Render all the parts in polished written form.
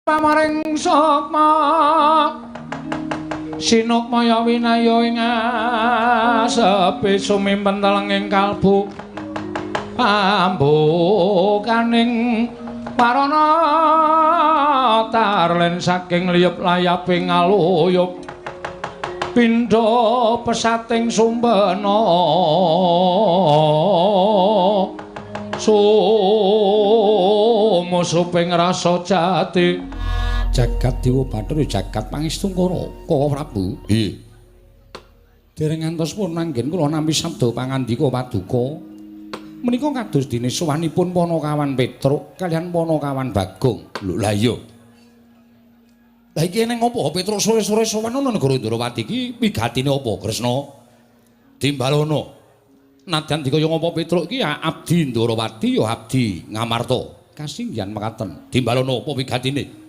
Pamaring sukma sinukmaya winaya ing asepi sumimpen telenging kalbu pambukaning parana tarlen saking liyep layaping aluyup pindha pesating sumbena sumusuping rasa jati jagat Dewa Bathara jagat pangestungkara Kaka Prabu. Nggih. Dereng ngantos pun anggen kula nampi sabda pangandika paduka. Menika kados dene sowanipun Panakawan Petruk kaliyan Panakawan Bagong. Lho lah iya. Lah iki eneng apa Petruk sore-sore sowan ana negara Ndrawati iki wigatine apa Kresna? Timbalono. Nadyan dikaya ngapa Petruk iki ya abdi Ndrawati ya abdi Ngamarta. Kasinggihan mekaten. Timbalono apa wigatine?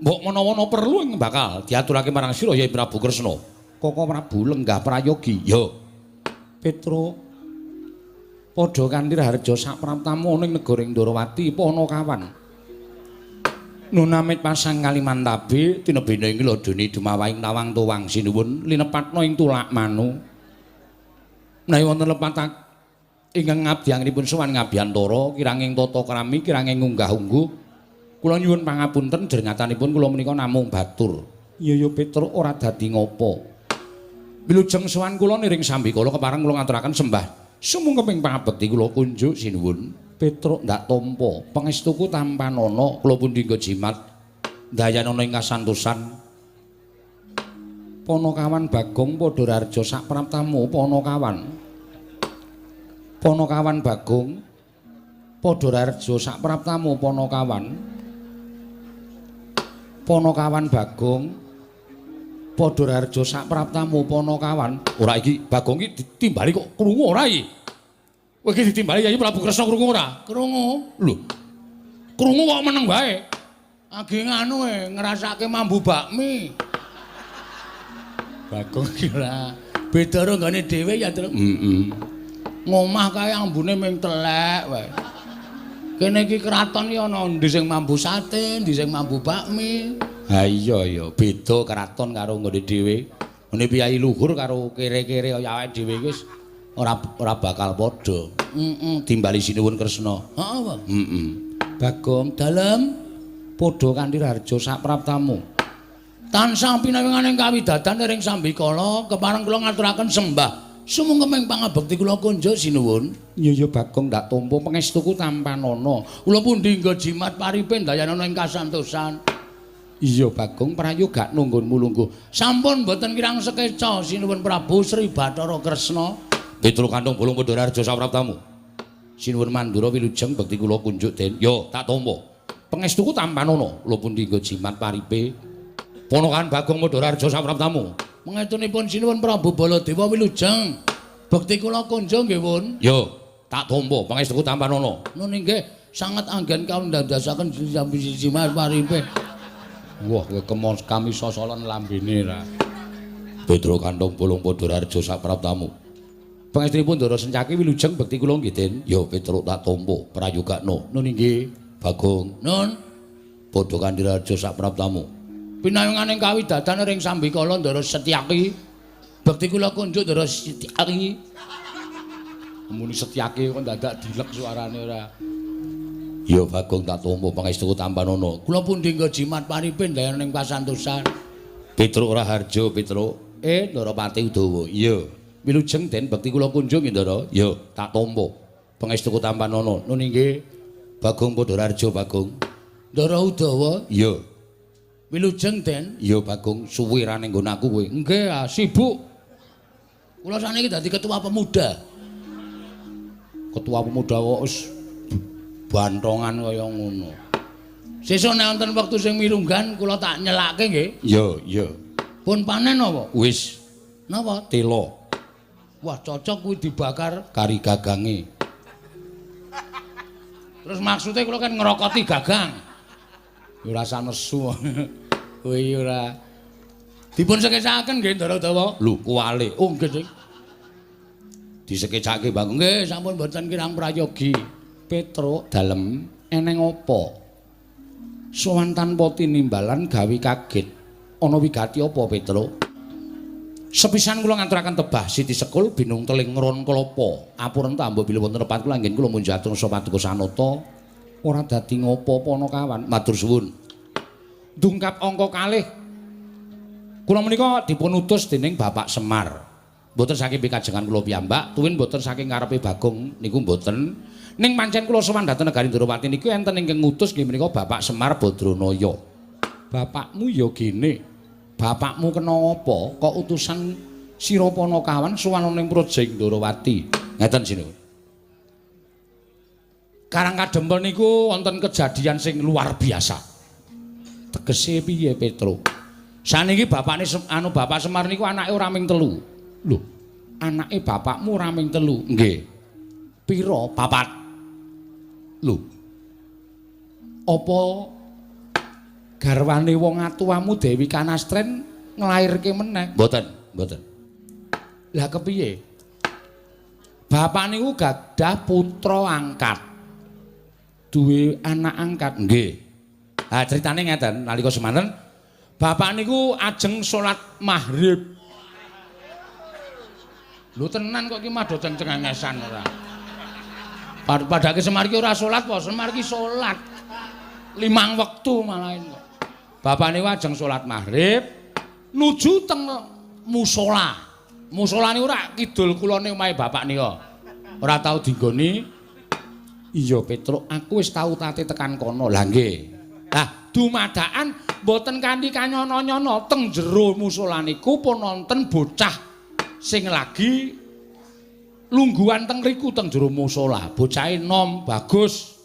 Mbok menawa perlu ing bakal diaturake marang sira ya Prabu Kresna. Kaka Prabu lenggah prayogi. Ya. Petruk padha kanthi raharja sapraptamu ning negara Ndrawati Panakawan. Nunamit pasang Kalimantabe tinebene ing lodone dumawahing tawang tuwang sinuwun linepatna ing tulak manu. Menawi wonten lepat ingkang ngabdianipun sowan ngabiyantara kiranging tata krami kiranging unggah-ungguh kula nyuwun pangapunten jrengatanipun kula menika namung batur. Iya ya Petruk ora dadi ngopo. Wilujeng sowan kula niring sambikala kepareng kula ngaturaken sembah sumungkeping pangabekti kula kunjuk sinuwun. Petruk ndak tampa pangestuku tampanana kula pundi nggo jimat ndayanana ing kasantosan. Panakawan Bagong padha raharja sapraptamu Panakawan. Panakawan Bagong padha raharja sapraptamu Panakawan. Panakawan Bagong padha raharja sapraptamu Panakawan. Ora iki Bagong iki ditimbali kok krungu ora iki? Kowe iki ditimbali Yayi Prabu Kresna krungu ora? Krungu. Lho. Krungu kok meneng wae. Age nganu e ngrasake mambu bakmi. Bagong iki ora beda karo nggone dhewe ya, Truk. Heeh. Ngomah kae ambune ming telek wae. Kene iki kraton iki ana endi sing mambu sate, endi sing mambu bakmi. Ha iya ya, beda kraton karo nggone dhewe. Ngene piyayi luhur karo kere-kere kaya awake dhewe iki wis ora bakal padha. Heeh. Timbali sinuwun Kresna. Heeh, Pak. Heeh. Bagong dalem padha kanthi raharja sapraptamu. Tansah pinawinganing kawidadan ring sambikala kepareng kula ngaturaken sembah sumungkeping pangabekti kula kunjuk sinuwun. Iya ya Bagong ndak tampa pangestuku tampanana. Kula pundi nggo jimat paripe ndayanana ing kasantosan. Iya Bagong prayoga nunggunmu lungguh. Sampun mboten kirang sekeca sinuwun Prabu Sri Bathara Kresna. Petruk kantong bolong padha raharja sapraptamu. Sinuwun Mandura wilujeng bekti kula kunjuk den. Yo tak tampa. Pangestuku tampanana. Kula pundi nggo jimat paripe. Ponokan Bagong padha raharja sapraptamu. Mangetunipun sinuwun Prabu Baladewa wilujeng. Bekti kula kunjuk nggih, Wun. Yo, tak tampa pangestuku tampanana. Nun inggih sanget anggen kaundandasaken jimat paripe. Wah, kowe kemos kami sosolan lambene ra. Petruk kantong bolong padha raharja sapraptamu. Pangestunipun Ndara Sencaki wilujeng bekti kula nggih, Den. Yo, Petruk tak tampa prayogakno. Nun inggih, Bagong. Nun, padha kanthi raharja sapraptamu. Pinawinganing kawidadan ring sambikala Ndara Setyaki. Bekti kula kunjuk Ndara Setyaki. Muni Setyaki kok dadak dilek suarane ora. Ya Bagong tak tampa pangestuku tampanana. Kula pundi nggo jimat paripe ndayan ing kasantosan. Petruk Raharja Petruk. Ndara Pati Udawa. Iya. Wilujeng Den bekti kula kunjung nggih Ndara. Ya, tak tampa. Pangestuku tampanana. Nun inggih. Bagong padha raharja Bagong. Ndara Udawa. Iya. Wilujeng Den. Iya Bagong, suwe ra ning nggon aku kowe. Nggih, sibuk. Kula saniki dadi ketua pemuda. Ketua pemuda kok wis bantongan kaya ngono. Sesuk nek wonten wektu sing mirunggan kula tak nyelake nggih. Iya, iya. Pun panen apa? Wis. Napa? Tela. Wah, cocok kuwi dibakar kari gagange. Terus maksudnya kula kan ngrokoti gagang. Ya ora sanesu. Kowe ora dipun sekecakaken nggih Ndara Udawa. Lho, kuwale. Oh, nggih, Dik. Disekecake Bagong. Nggih, sampun mboten kirang prayogi. Petruk dalem eneng apa? Sowan tanpa tinimbalan gawe kaget. Ana wigati apa, Petro? Sepisan kula ngaturaken tebah Siti Sekul binung teling ron klapa. Apuren tambah bilih wonten lepat kula anggen kula munjatur paduka sanata. Ora dadi ngopo-apa ana kawan. Matur suwun. Dungkap angka kalih. Kula menika dipun utus dening Bapak Semar. Mboten saking pikajengan kula piyambak, tuwin mboten saking karepe Bagong niku mboten. Ning pancen kula sowan dhateng negari Ndrawati niku enten ingkang ngutus nggih menika Bapak Semar Badranaya. Bapakmu ya gene. Bapakmu kena apa kok utusan sira Panakawan sowan ning Praja Ndrawati? Ngeten sinuwun. Karang Kadempel niku wonten kejadian sing luar biasa. Tegese piye, Petro? Saniki bapakne anu Bapak Semar niku anake ora ming telu. Lho, anake bapakmu ora ming telu? Nggih. Pira? Papat. Lho. Apa garwane wong atuwamu Dewi Kanastren nglairke meneh? Mboten, mboten. Lah kepiye? Bapak niku gadah putra angkat. Duwe anak angkat? Nggih. Ha critane ngeten, nalika semanten bapak niku ajeng salat maghrib. Lho tenan kok iki mah do cengengesan ora. Padake Semar iki ora salat apa? Semar iki salat. 5 wektu malah kok. Bapak niku ajeng salat maghrib nuju teng musala. Musala niku ora kidul kulone omahe bapak nika. Ora tau dinggoni. Iya Petruk, aku wis tau tate tekan kono. Lah nggih. Lah dumadakan mboten kanthi kanyono-nyono teng jero musala niku pun wonten bocah sing lagi lungguhan teng riku teng jero musala. Bocahe nom, bagus.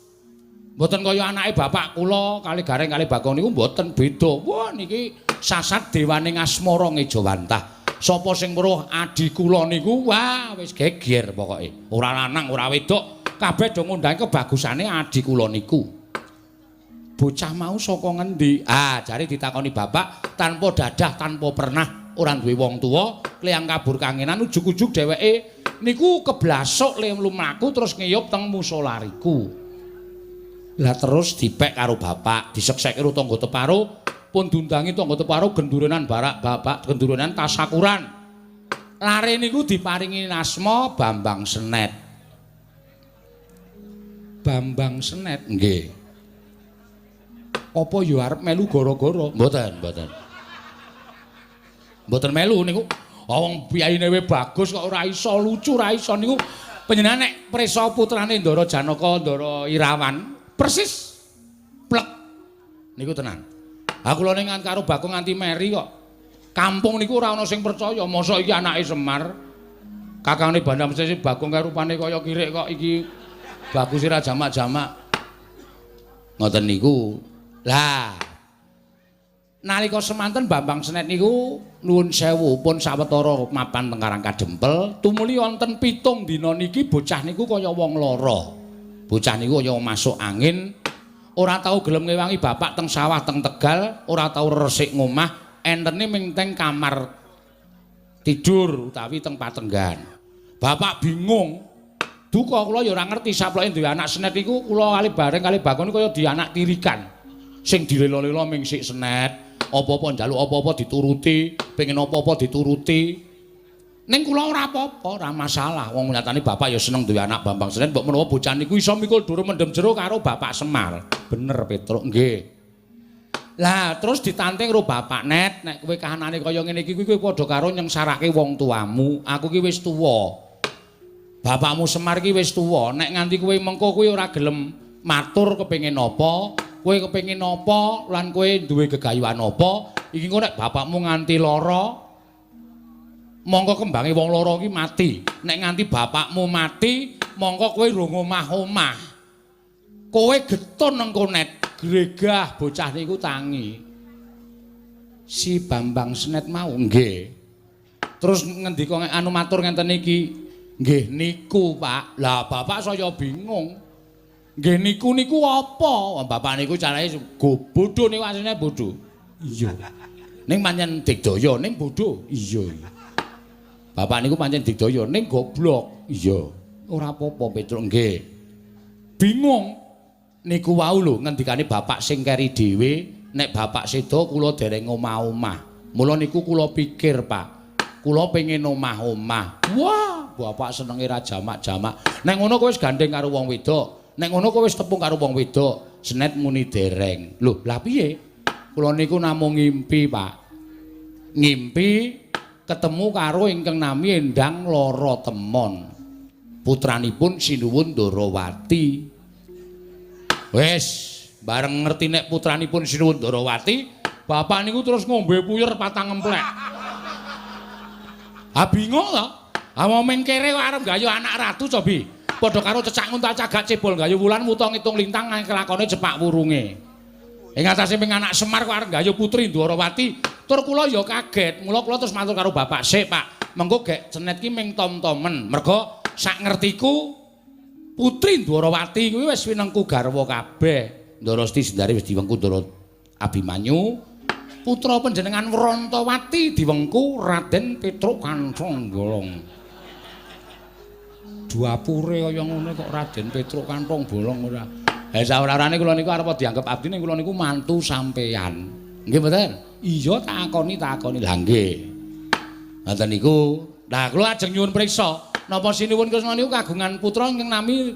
Mboten kaya anake bapak kula kali Gareng kali Bagong niku mboten beda. Wah niki sasat dewane ngasmara ngejawantah. Sapa sing weruh adi kula niku wah wis geger pokoke. Ora lanang ora wedok, kabeh do ngundang kebagusane adi kula niku. Bocah mau saka ngendi? Ah, jare ditakoni bapak tanpa dadah, tanpa pernah, ora duwe wong tuwa, kliyang kabur kangenan ujug-ujug dheweke niku keblasuk le lumaku terus ngiyup teng musala riku. Lah terus dipek karo bapak, disekseke karo tangga teparo, pun diundangi tangga teparo gendurenan barak bapak, gendurenan tasakuran. Lare niku diparingi asma Bambang Senet. Bambang Senet nggih. Apa ya arep melu gara-gara? Mboten, mboten. Mboten melu niku. Wong piyayine we bagus kok ora iso lucu, ora iso niku. Panjenengan nek prisa putrane Ndara Janaka, Ndara Irawan, persis plek niku tenan. Ha kula ning karo Bagong nganti meri kok. Kampung niku ora ana sing percaya, mosok iki anake Semar. Kakangne Bandam Sesi Bagong kae rupane kaya kirik kok iki bagus ora jamak-jamak. Ngoten niku. Lah nalika semanten Bambang Senet niku nuwun sewu pun sawetara mapan teng Karang Kadempel, tumuli wonten 7 dina niki bocah niku kaya wong lara. Bocah niku kaya masuk angin, ora tau gelem ngewangi bapak teng sawah teng Tegal, ora tau resik ngomah, entene ming teng kamar tidur utawi teng patenggan. Bapak bingung. Duka kula ya ora ngerti saploke duwe anak Senet iku kula kali bareng kali Bagong kaya di anak tirikan. Sing dilela-lela ming sik Senet, apa-apa njaluk apa-apa dituruti, pengen apa-apa dituruti. Ning kula ora apa-apa, ora masalah. Wong nyatane bapak ya seneng duwe anak Bambang Senet, mbok menawa bocah niku iso mikul dhuwur mendem jero karo Bapak Semar. Bener Petruk, nggih. Lah terus ditanting karo bapak, Net, nek kowe kahanane kaya ngene iki kowe padha karo nyengsarake wong tuamu. Aku ki wis tuwa. Bapakmu Semar ki wis tuwa, nek nganti kowe mengko kowe ora gelem matur kepengin apa, kowe kepengin apa lan kowe duwe gegayuhan apa, iki engko nek bapakmu nganti lara mongko kembange wong lara iki mati. Nek nganti bapakmu mati, mongko kowe rong omah-omah. Kowe getun engko Net, gregah bocah niku tangi. Si Bambang Senet mau nggih. Terus ngendika anu matur ngenten iki, nggih niku Pak. Lah bapak saya bingung. Nggih niku niku apa? Bapak niku carane go bodho niku asline bodho. Iya. Ning pancen digdaya ning bodho. Iya. Bapak niku pancen digdaya ning goblok. Iya. Ora apa-apa Petruk nggih. Bingung. Niku wau lho ngendikane bapak sing keri dhewe, nek bapak seda kula dereng omah-omah. Mula niku kula pikir, Pak. Kula pengin omah-omah. Wah, bapak senenge ra jamak-jamak. Nek ngono kowe wis gandeng karo wong wedok. Nek ngono kowe wis tepung karo wong wedok. Senet muni dereng. Lho, lah piye? Kula niku namung ngimpi, Pak. Ngimpi ketemu karo ingkang nami Endang Lara Temon. Putranipun Sinuwun Ndarawati. Wis, bareng ngerti nek putranipun Sinuwun Ndarawati, bapak niku terus ngombe puyer patang emplek. Ah bingung to. Ah wong kere kok arep gayuh anak ratu cobi. Padha karo cecak nguntal cagak cebol gayuh wulan wuta ngitung lintang kelakone cepak wurunge. Ing atase ping anak Semar kok arep gayuh putri Ndwarawati. Tur kula ya kaget. Mula kula terus matur karo bapak sik, Pak. Mengko gek cenet ki ming tom-tomen. Mergo sak ngertiku putri Ndwarawati kuwi wis winengku garwa kabeh. Ndara Siti Sendari wis diwengku Ndara Abimanyu. Putra panjenengan Wrantawati diwengku Raden Petruk Kanthong Bolong. Duapure kaya ngono kok Raden Petruk Kanthong Bolong ora. Ha saorane kula niku arep dianggep abdi ning kula niku mantu sampeyan. Nggih mboten? Iya tak akoni, tak akoni. Lah nggih. Ngoten niku. Lah kula ajeng nyuwun priksa, napa Sinuwun Kresna niku kagungan putra ingkang nami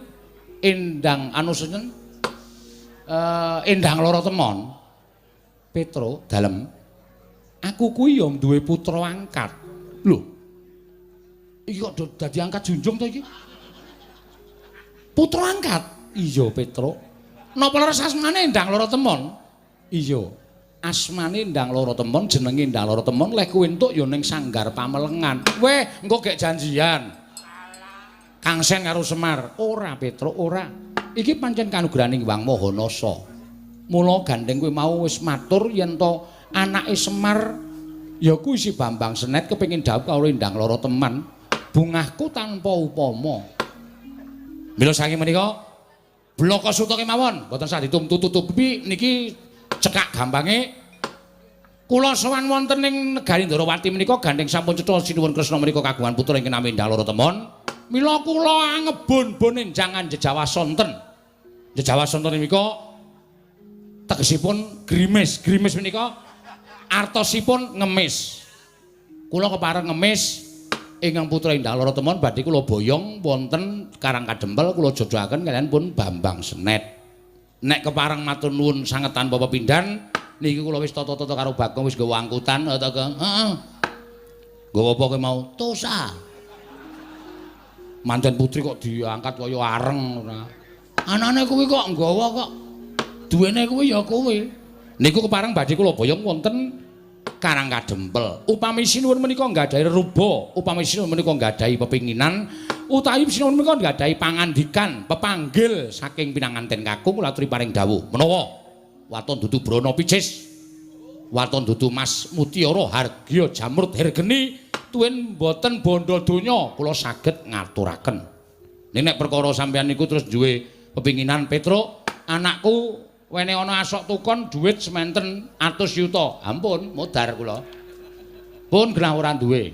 Endang anu sinten? Endang Lara Temon. Petro dalem. Aku kuwi ya duwe putra angkat. Lho. Iki kok dadi angkat junjung to iki? Putra angkat? Iya, Petro. Napa leres asmane Endang Lara Temon? Iya. Asmane Endang Lara Temon, jenenge Endang Lara Temon, leh kuwi entuk ya ning Sanggar Pamelengan. Weh, engko gek janjian. Kang Sen karo Semar. Ora, Petro, ora. Iki pancen kanugrahaning Hyang Maha Nasa. Mula gandeng kowe mau wis matur yen to anake Semar ya kuwi si Bambang Senet kepengin dhawuh karo Endang Lara Teman. Bungahku tanpa upama. Mila saking menika blaka suta kemawon, mboten sah ditumtu-tutupi niki cekak gampange. Kula sowan wonten ing negari Ndrawati menika gandeng sampun cetha Sinuwun Kresna menika kagungan putra ingkang nami Endang Lara Temon. Mila kula angebon-bon enjangan jejawa sonten. Jejawa sonten menika tegesipun grimis. Grimis menika artosipun ngemis. Kula kepareng ngemis ingkang putra Endang Lara Temon badhe kula boyong wonten Karang Kadempel kula jodohaken kaliyan pun Bambang Senet. Nek kepareng matur nuwun sanget tanpa pepindhan niki kula wis tata-tata karo Bagong wis nggawa angkutan ta Gong. Heeh. Nggawa apa kowe mau? Tosa. Manten putri kok diangkat kaya areng ora. Anane kuwi kok nggawa kok. Duwene kuwi ya kowe. Niku kepareng badhe kula boyong wonten Karang Kadempel. Upami sinuwun menika nggadahi reruba, upami sinuwun menika nggadahi pepinginan, utawi sinuwun menika nggadahi pangandikan, pepanggil saking pinanganten kakung kula aturi paring dawuh. Menawa waton dudu brana picis, waton dudu mas mutiara hargya jamrut hergeni, tuwin boten bondo donya kula saged ngaturaken. Ning nek perkara sampeyan niku terus duwe pepinginan Petruk, anakku wene ana asok tukon dhuwit sementen atus yuta. Ampun, modar kula. Pun genah ora duwe.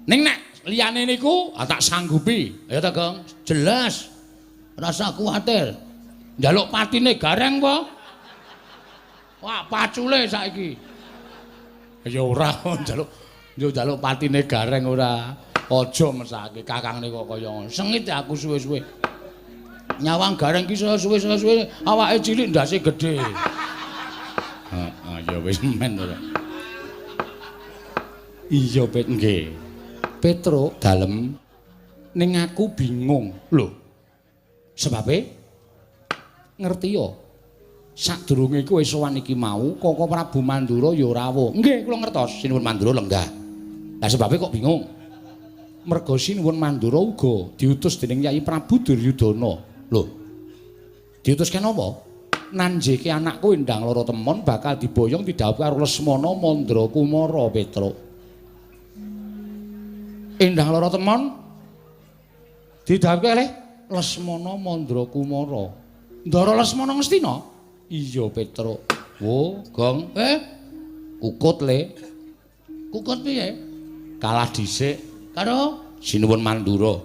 Ning nek liyane niku tak sanggupi. Ya ta, Gong? Jelas. Rasa kuwatir. Njaluk patine gareng apa? Wah, pacule saiki. Ya ora njaluk yo njaluk patine gareng ora. Aja mesake kakangne kok kaya ngono. Sengit aku suwe-suwe. Nyawang gareng ki saya suwe-suwe awake cilik ndase gedhe. Heeh, ya wis men ora. Iya, Pet, nggih. Petruk dalem ning aku bingung. Lho. Sebabe ngerti ya. Sadurunge kowe sowan iki mau, Koko Prabu Mandura ya rawuh. Nggih, kula ngertos Sinuwun Mandura lenggah. Lah sebabe kok bingung? Merga Sinuwun Mandura uga diutus dening Yai Prabu Duryudana. Lho. Diutus kenapa? Nanjeke anakku Endang Lara Temon bakal diboyong didhawuhi karo Lesmana Mandra Kumara Petruk. Endang Lara Temon didhawuhi kalih Lesmana Mandra Kumara. Ndara Lesmana Ngastina? Iya, Petruk. Wo, Gong. Kukut le. Kukut piye? Kalah dhisik karo Sinuwun Mandura.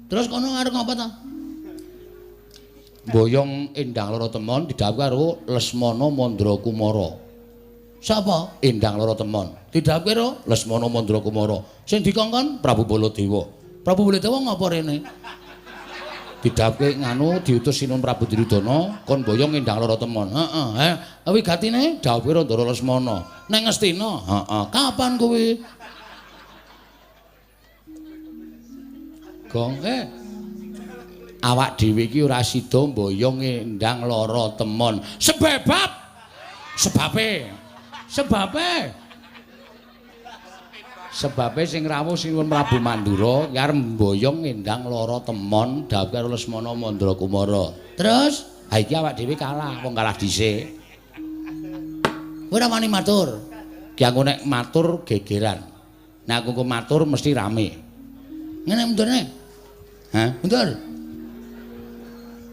Terus kono arep ngapa ta? Boyong Endang Loro Temon didhawuhi karo Lesmana Mandra Kumara. Sapa? Endang Loro Temon. Didhawuhi karo Lesmana Mandra Kumara. Sing dikongkon Prabu Baladewa. Prabu Baladewa ngapa rene? Didhawuhke nganu diutus Sinuwun Prabu Duryudana kon boyong Endang Loro Temon. Heeh, wigatine dhawuhe Ndara Lesmana. Neng Ngastina. Heeh, kapan kuwi? Gong awak dhewe iki ora sida mboyong Endang Loro Temon. Sebab sebabe sebabe sing rawuh Sinuwun Prabu Mandura ki arep mboyong Endang Loro Temon dhawuh karo Lesmana Mandra Kumara. Terus, ha iki awak dhewe kalah, wong kalah dhisik. Kowe ora wani matur. Ki aku nek matur gegeran. Nek aku matur mesti rame. Ngene mundurne. Hah? Mundur.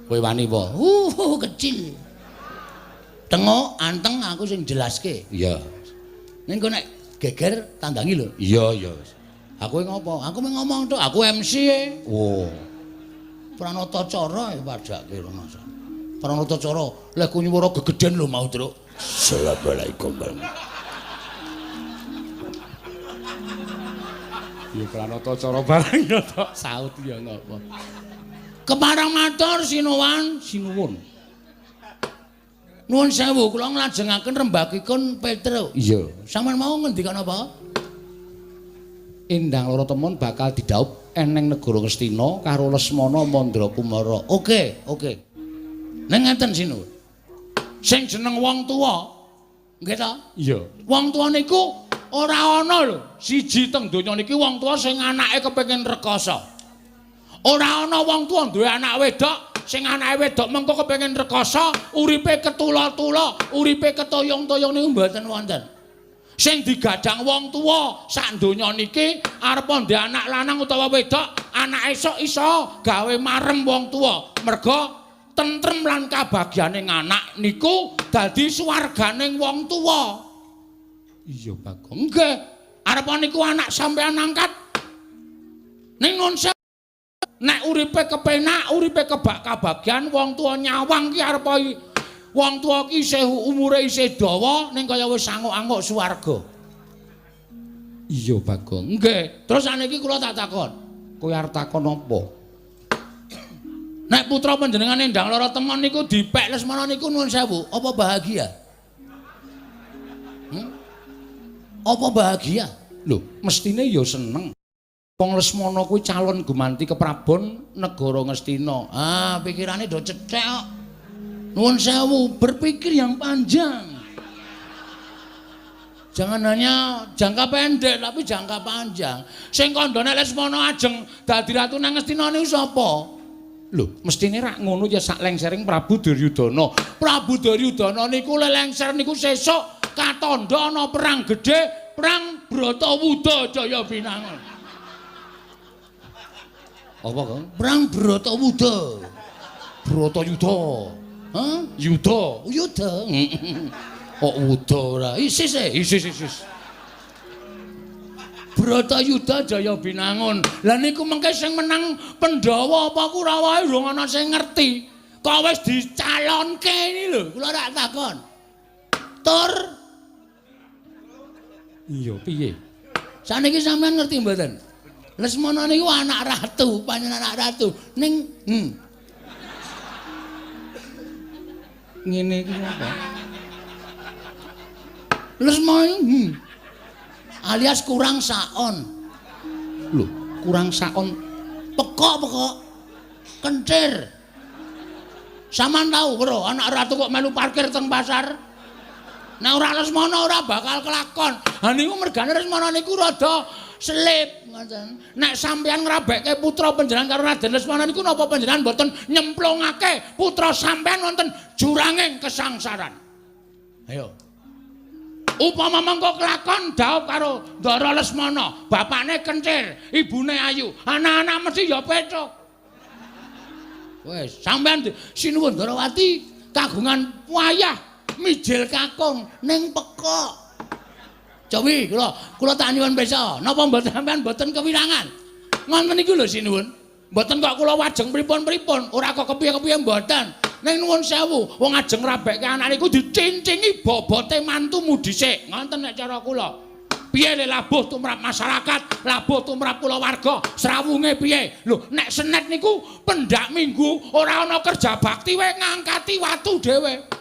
Kowe wani apa? Kecil. Tengok anteng aku sing jelaske. Iya. Ning kok nek geger tandangi lho. Iya, iya. Aku ngopo? Aku mung ngomong tok, aku MC e. Oh. Pranata cara ya padake rumasa. Pranata cara, leh ku nyuwara gegeden lho mau, Truk. Assalamualaikum warahmatullahi. Ya pranata cara barang ya tok saut ya ngopo. Kepareng matur sinuwun, sinuwun. Nuwun sewu, kula nglajengaken rembagipun Petruk. Iya. Sampeyan mau ngendikan apa? Endang Loro Temon bakal didhaup eneng negara Ngastina karo Lesmana Mandra Kumara. Oke, oke. Ning ngeten sinuwun. Sing jeneng wong tuwa, nggih ta? Iya. Wong tuwa niku ora ana lho, siji teng donya niki wong tuwa sing anake kepengin rekoso. Ora ana wong tuwa duwe anak wedok sing anake wedok mengko kepengin rekoso, uripe ketula-tula, uripe ketoyong-toyong niku mboten wonten. Sing digadang wong tuwa sak donya niki arep ndek anak lanang utawa wedok, anak esuk iso gawe marem wong tuwa. Merga tentrem lan kabagyane anak niku dadi swarganing wong tuwa. Iya, Bagong. Nggih. Arep niku anak sampean angkat. Ning nun nek uripe kepenak, uripe kebak kabagyan, wong tuwa nyawang ki arep wong tuwa ki isih umure isih dawa ning kaya wis anguk-anguk swarga. Iya, Bagong. Nggih. Terus saniki kula tak takon. Kowe arep takon apa? Nek putra panjenengan Endang Loro Temon niku dipek Lesmana niku nuwun sewu, apa bahagia? Apa bahagia? Lho, mestine ya seneng. Wong Lesmana kuwi calon gumanti keprabon negara Ngastina. Ah, pikirane do cethek kok. Nuwun sewu, berpikir yang panjang. Jangan hanya jangka pendek tapi jangka panjang. Sing kandhane Lesmana ajeng dadi ratu nang Ngastina niku sapa? Lho, mestine rak ngono ya sak lengsering Prabu Duryudana. Prabu Duryudana niku lelengser niku sesuk katandha ana perang gedhe, perang Bratawuda Jaya Binangun. Apa, Kang? Perang Bratawuda. Bratayuda. Hah? Yuda. Yuda. Kok wuda ora? Isis e, isis isis. Bratayuda Jaya Binangun. Lah niku mengke sing menang Pandhawa apa Kurawa durung ana sing ngerti. Kok wis dicalonke ini lho, kula rak takon. Tur. Iya, piye? Saniki sampean ngerti mboten? Lesmana niku anak ratu, panjenengan anak ratu. Ning ngene iki apa? Lesmana alias kurang saon. Lho, kurang saon pekok-pekok. Kencir. Sampeyan tau, Bro, anak ratu kok melu parkir teng pasar? Nek ora Lesmana ora bakal kelakon. Ha niku mergane Lesmana niku rada selip ngoten. Nek sampeyan ngrabekke putra panjenengan karo Raden Lesmana niku napa panjenengan mboten nyemplungake putra sampeyan wonten juranging kesangsaran? Ayo. Upama mengko kelakon dhaup karo Ndara Lesmana, bapakne kencir, ibune ayu, anak-anak mesti ya pecuk. Wis, sampeyan sinuwun Ndarawati kagungan wayah mijil kakung ning pekok. Cowi kula tak nyuwun pirsa, napa mboten sampeyan mboten kewirangan? Ngoten niku lho sinuwun. Mboten kok kula wajeng pripun-pripun, ora kok kepiye-kepiye mboten. Ning nuwun sewu, wong ajeng ngrabekke anak niku dicincingi bobote mantumu dhisik. Ngoten nek cara kula. Piye le labuh tumrap masyarakat, labuh tumrap kulawarga, srawunge piye? Lho, nek senet niku pendak minggu ora ana kerja bakti wae ngangkati watu dhewe.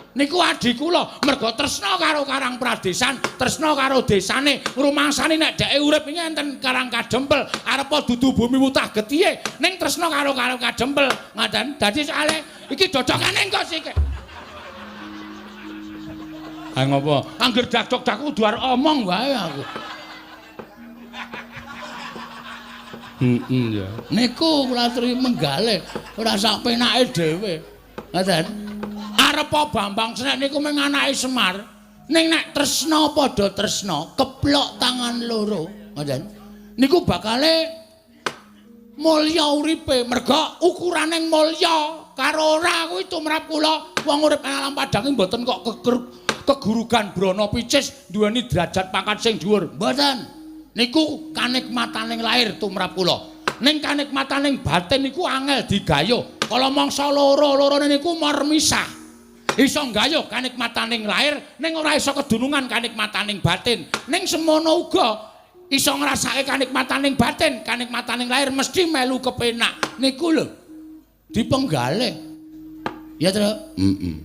Niku adhi kula mergo tresna karo Karang Pradesan, tresna karo desane, ngrumangsani nek dheke urip iki enten Karang Kadempel, arepa dudu bumi wutah getihe, ning tresna karo Karang Kadempel. Ngoten. Dadi soalé iki dodokane engko sik. Ha ngopo? Angger dakdok-dak kudu arep omong wae aku. Heeh ya. Niku kula aturi menggale, ora sak penake dhewe. Ngoten. Arepa Bambang Senek niku mung anake Semar. Ning nek tresna padha tresna, keplok tangan loro, ngoten. Niku bakale mulya uripe, merga ukurane mulya karo ora kuwi tumrap kula. Wong urip ing alam padang mboten kok kegurugan brana picis duweni derajat pangkat sing dhuwur. Mboten. Niku kanikmataning lahir tumrap kula. Ning kanikmataning batin niku angel digayuh. Kala mangsa loro-lorone niku mormisah. Iso nggayuh kanikmataning lahir ning ora iso kedunungan kanikmataning batin. Ning semono uga iso ngrasake kanikmataning batin, kanikmataning lahir mesti melu kepenak. Niku lho dipenggalih. Ya, Tru? Heeh.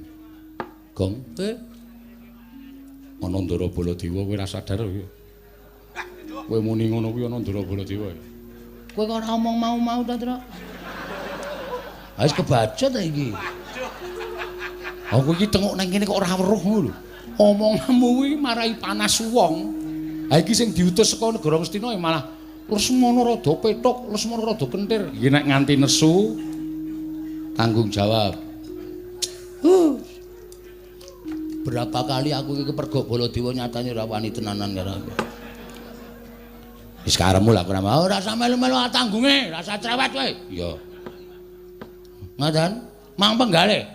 Gong. Ana Ndara Baladewa kowe ora sadar kowe. Kowe muni ngono kuwi ana Ndara Baladewa. Kowe kok ora omong mau-mau ta, Tru? Wis kebaca ta iki. Aku iki tengok nang kene kok ora weruh ngono lho. Omonganmu kuwi marai panas wong. Ha iki sing diutus saka negara Ngastina malah Lesmana rada pethuk, Lesmana rada kentir. Iki nek nganti nesu tanggung jawab. Berapa kali aku iki kepergok Baladewa nyatane ora wani tenanan karo aku. Wis karepmu lah ora mau. Ora usah melu-melu tanggunge, ora usah cerewet kowe. Iya. Ngoten, mang penggalih.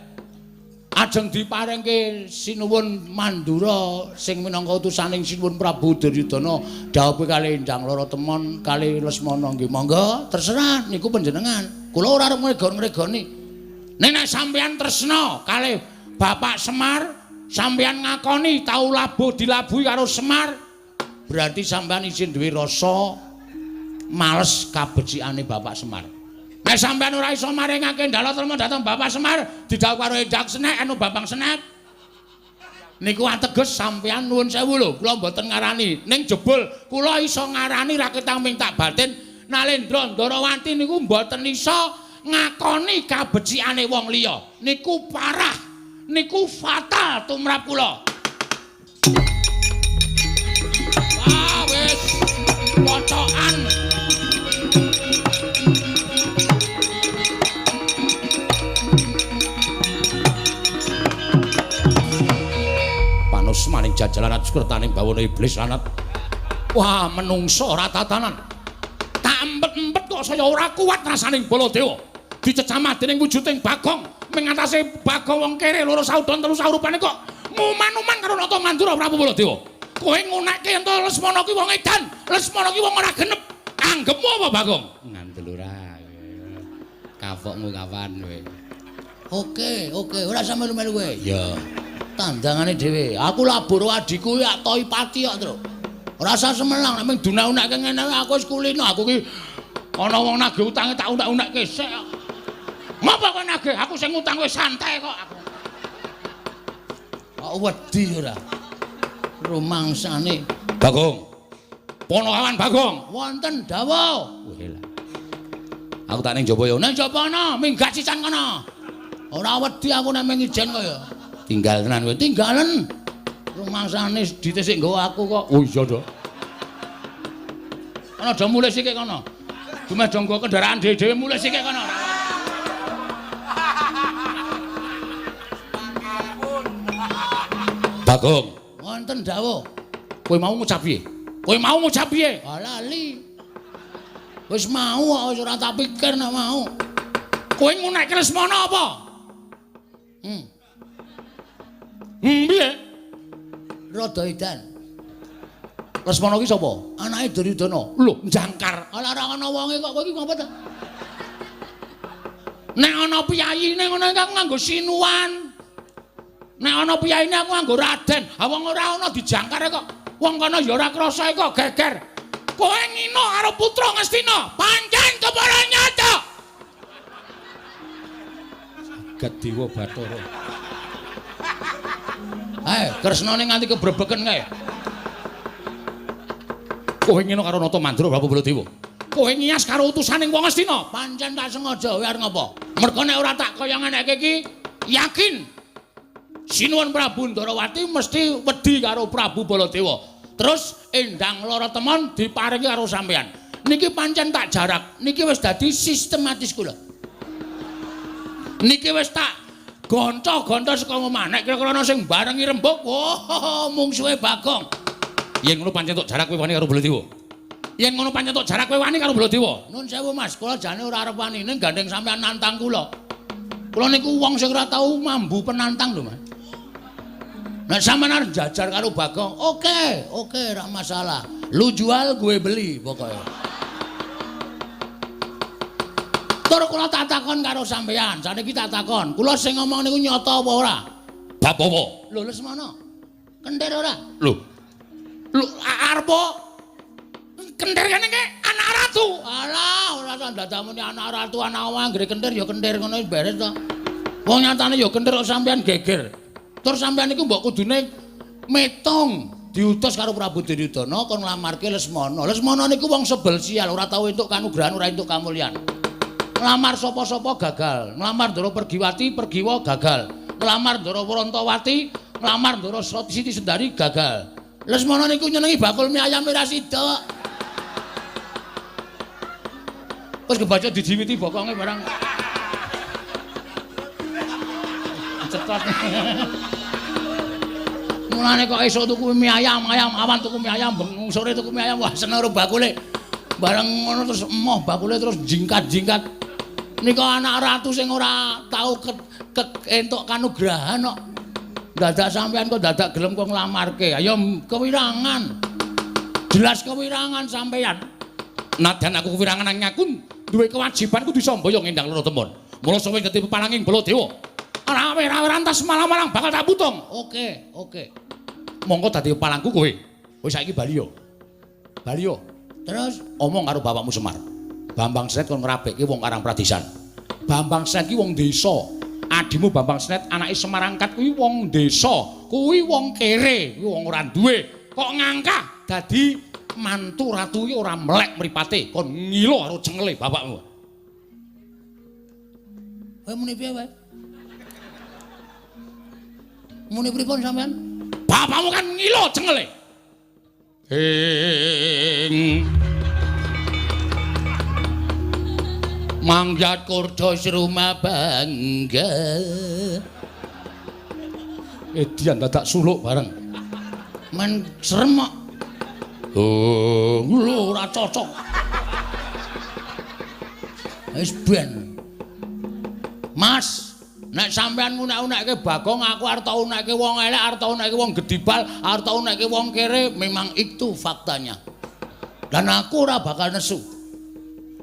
Ajeng diparingke Sinuwun Mandura sing minangka utusaning Sinuwun Prabu Duryudana dhawuhe kalih Endang Lara Temon kalih Lesmana nggih monggo terserah niku panjenengan. Kula ora arep ngregon-ngregoni. Ning nek sampeyan tresna kalih Bapak Semar, sampeyan ngakoni tau labuh dilabuhi karo Semar, berarti sampeyan isih duwe rasa males kabecikane Bapak Semar. Nek sampeyan ora iso maringake ndala trema dhateng Bapak Semar, didhawuh karo Endang Senek anu Bambang Senek. Niku ateges sampeyan nuwun sewu lho, kula mboten ngarani. Ning jebul kula iso ngarani raketang ming tak batin Nalendra Ndarawati niku mboten iso ngakoni kabecikane wong liya. Niku parah, niku fatal tumrap kula. Wah, wis pocokan. Panus maning jajalan atskertaning bawana iblis lanat. Wah, menungso ora tatanan. Tak empet-empet kok saya ora kuat rasaning Baladewa. Dicecamah dening wujuding Bagong, mengatasi Bagong wong kere loro saudon telu saurupane kok nguman-uman karo Nata Mandura Prabu Baladewa. Kowe ngunekke yen to Lesmana ki wong edan, Lesmana ki wong ora genep. Anggepmu apa Bagong? Ngandel ora. Kapokmu kapan kowe? Oke, oke, ora usah melu-melu kowe. Iya. Tandangane dhewe. Aku labur adhiku ya toi pati kok, Tru. Ora usah semelang nek mung dunak-unakke ngene aku wis kulino. Aku ki ana wong nagih utange tak unak-unakke sik. Ngopo kowe nagih? Aku sing ngutang kowe santai kok aku. Kok wedi ora? Rumangsane. Bagong. Ponokawan Bagong. Wonten dawuh. Weh lah. Aku tak ning jaba ya. Ning jaba ana, minggat sisan kono. Ora wedi aku nek mung ijen kaya. Tinggal tenan kowe. Tinggalen. Rumangsane dite sik nggawa aku kok. Oh iya, Dok. Ana do mulih sikik kono. Dumeh do nggawa kendaraan dhewe-dhewe mulih sikik kono. Bagong. Wonten dawuh. Kowe mau ngucap piye? Kowe mau ngucap piye? Ah lali. Wis mau kok wis ora tak pikir nek mau. Kowe ngunekke Lesmana apa? Piye? Rada edan. Lesmana ki sapa? Anake Duryudana. Lho, jangkar. Ala ora ana wonge kok kowe iki ngopo ta? Nek ana piyayine ngono iki aku nganggo sinuwan. Nek ana piyayine aku nganggo raden. Ha wong ora ana dijangkar kok. Wong kono ya ora krasa kok geger. Kowe ngino karo putra Ngastina, pancen kepara nyata. Jagat Dewa Bathara. Kresnane nganti kebrebeken kae. Kowe ngino karo Nata Mandra Prabu Baladewa. Kowe ngias karo utusaning wong Ngastina, pancen tak sengaja kowe arep ngopo? Mergo nek ora tak kaya ngeneke iki, yakin Sinuwun Prabu Ndarawati mesti wedi karo Prabu Baladewa. Terus Endang Lara Temon diparingi karo sampeyan. Niki pancen tak jarak, niki wis dadi sistematis kula. Niki wis tak gonco-gonco saka omah. Nek kira-kira ana sing barengi rembug, wah, mungsuhe Bagong. Yen ngono pancen tok jarak kowe wani karo Baladewa. Yen ngono pancen tok jarak kowe wani karo Baladewa. Nun sewu Mas, kula jane ora arep wani ning gandeng sampeyan nantang kula. Kula niku wong sing ora tau mambu penantang lho, Mas. Nek sampeyan arep jajar karo Bagong, oke, oke, ora masalah. Lu jual, gue beli pokoknya. Tur kula tak takon karo sampeyan, saniki tak takon. Kula sing ngomong niku nyata apa ora? Bab apa? Lho, Lesmana. Kentir ora? Lho. Lho, arep kentir kene iki anak ratu. Alah, ora usah dadak muni anak ratu, anak wong anggere kentir ya kentir ngono wis beres to. Wong nyatane ya kentir kok sampeyan geger. Tur sampeyan niku mbok kudune metung diutus karo Prabu Duryudana kon nglamarke Lesmana. Lesmana niku wong sebel sial, ora tau entuk kanugrahan, ora entuk kamulyan. Nglamar sapa-sapa gagal, nglamar Ndara Pergiwati, Pergiwa gagal. Nglamar Ndara Wrantawati, nglamar Ndara Siti Sendari gagal. Lesmana niku nyenengi bakul mie ayam ora sida. Wis kebaca dijiwiti bokonge barang. Cetot. Mulane kok esuk tuku mie ayam, ayam awan tuku mie ayam, bengi sore tuku mie ayam, wah seneng karo bakule. Bareng ngono terus emoh bakule terus jingkat-jingkat. Nika anak ratu sing ora tau entuk kanugrahan kok. Dadak sampean kok dadak gelem kok nglamarke. Ayo kewirangan. Jelas kewirangan sampean. Nadyan aku kewirangan nanging aku duwe kewajiban kudu samboyong Endang Lara Temon. Mula sawe dadi peparanging Baladewa. Ora awer-awer antas malang-malang bakal tak putung. Oke, oke. Monggo dadi palangku kowe. Wis saiki bali yo. Bali yo. Terus omong karo bapakmu Semar. Bambang Snet kon ngrabekke wong Karang Pradisan. Bambang Snet ki wong desa. Adimu Bambang Snet anake Semar angkat kuwi wong desa. Kuwi wong kere, kuwi wong ora duwe. Kok ngangkah dadi mantu ratu ki ora melek mripate, kon ngilo karo cengele bapakmu. Kowe muni piye wae? Muni pripun sampean? Bapakmu kan ngilo cengele. Ing mangyat kurda sruma bangga. Edian dadak suluk bareng. Men serem kok. Oh, lho ora cocok. Wis ben. Mas, nek sampean ngunek-unekke Bagong, aku arep tau unekke wong elek, arep tau unekke wong gedibal, arep tau unekke wong kere, memang itu faktanya. Dan aku ora bakal nesu.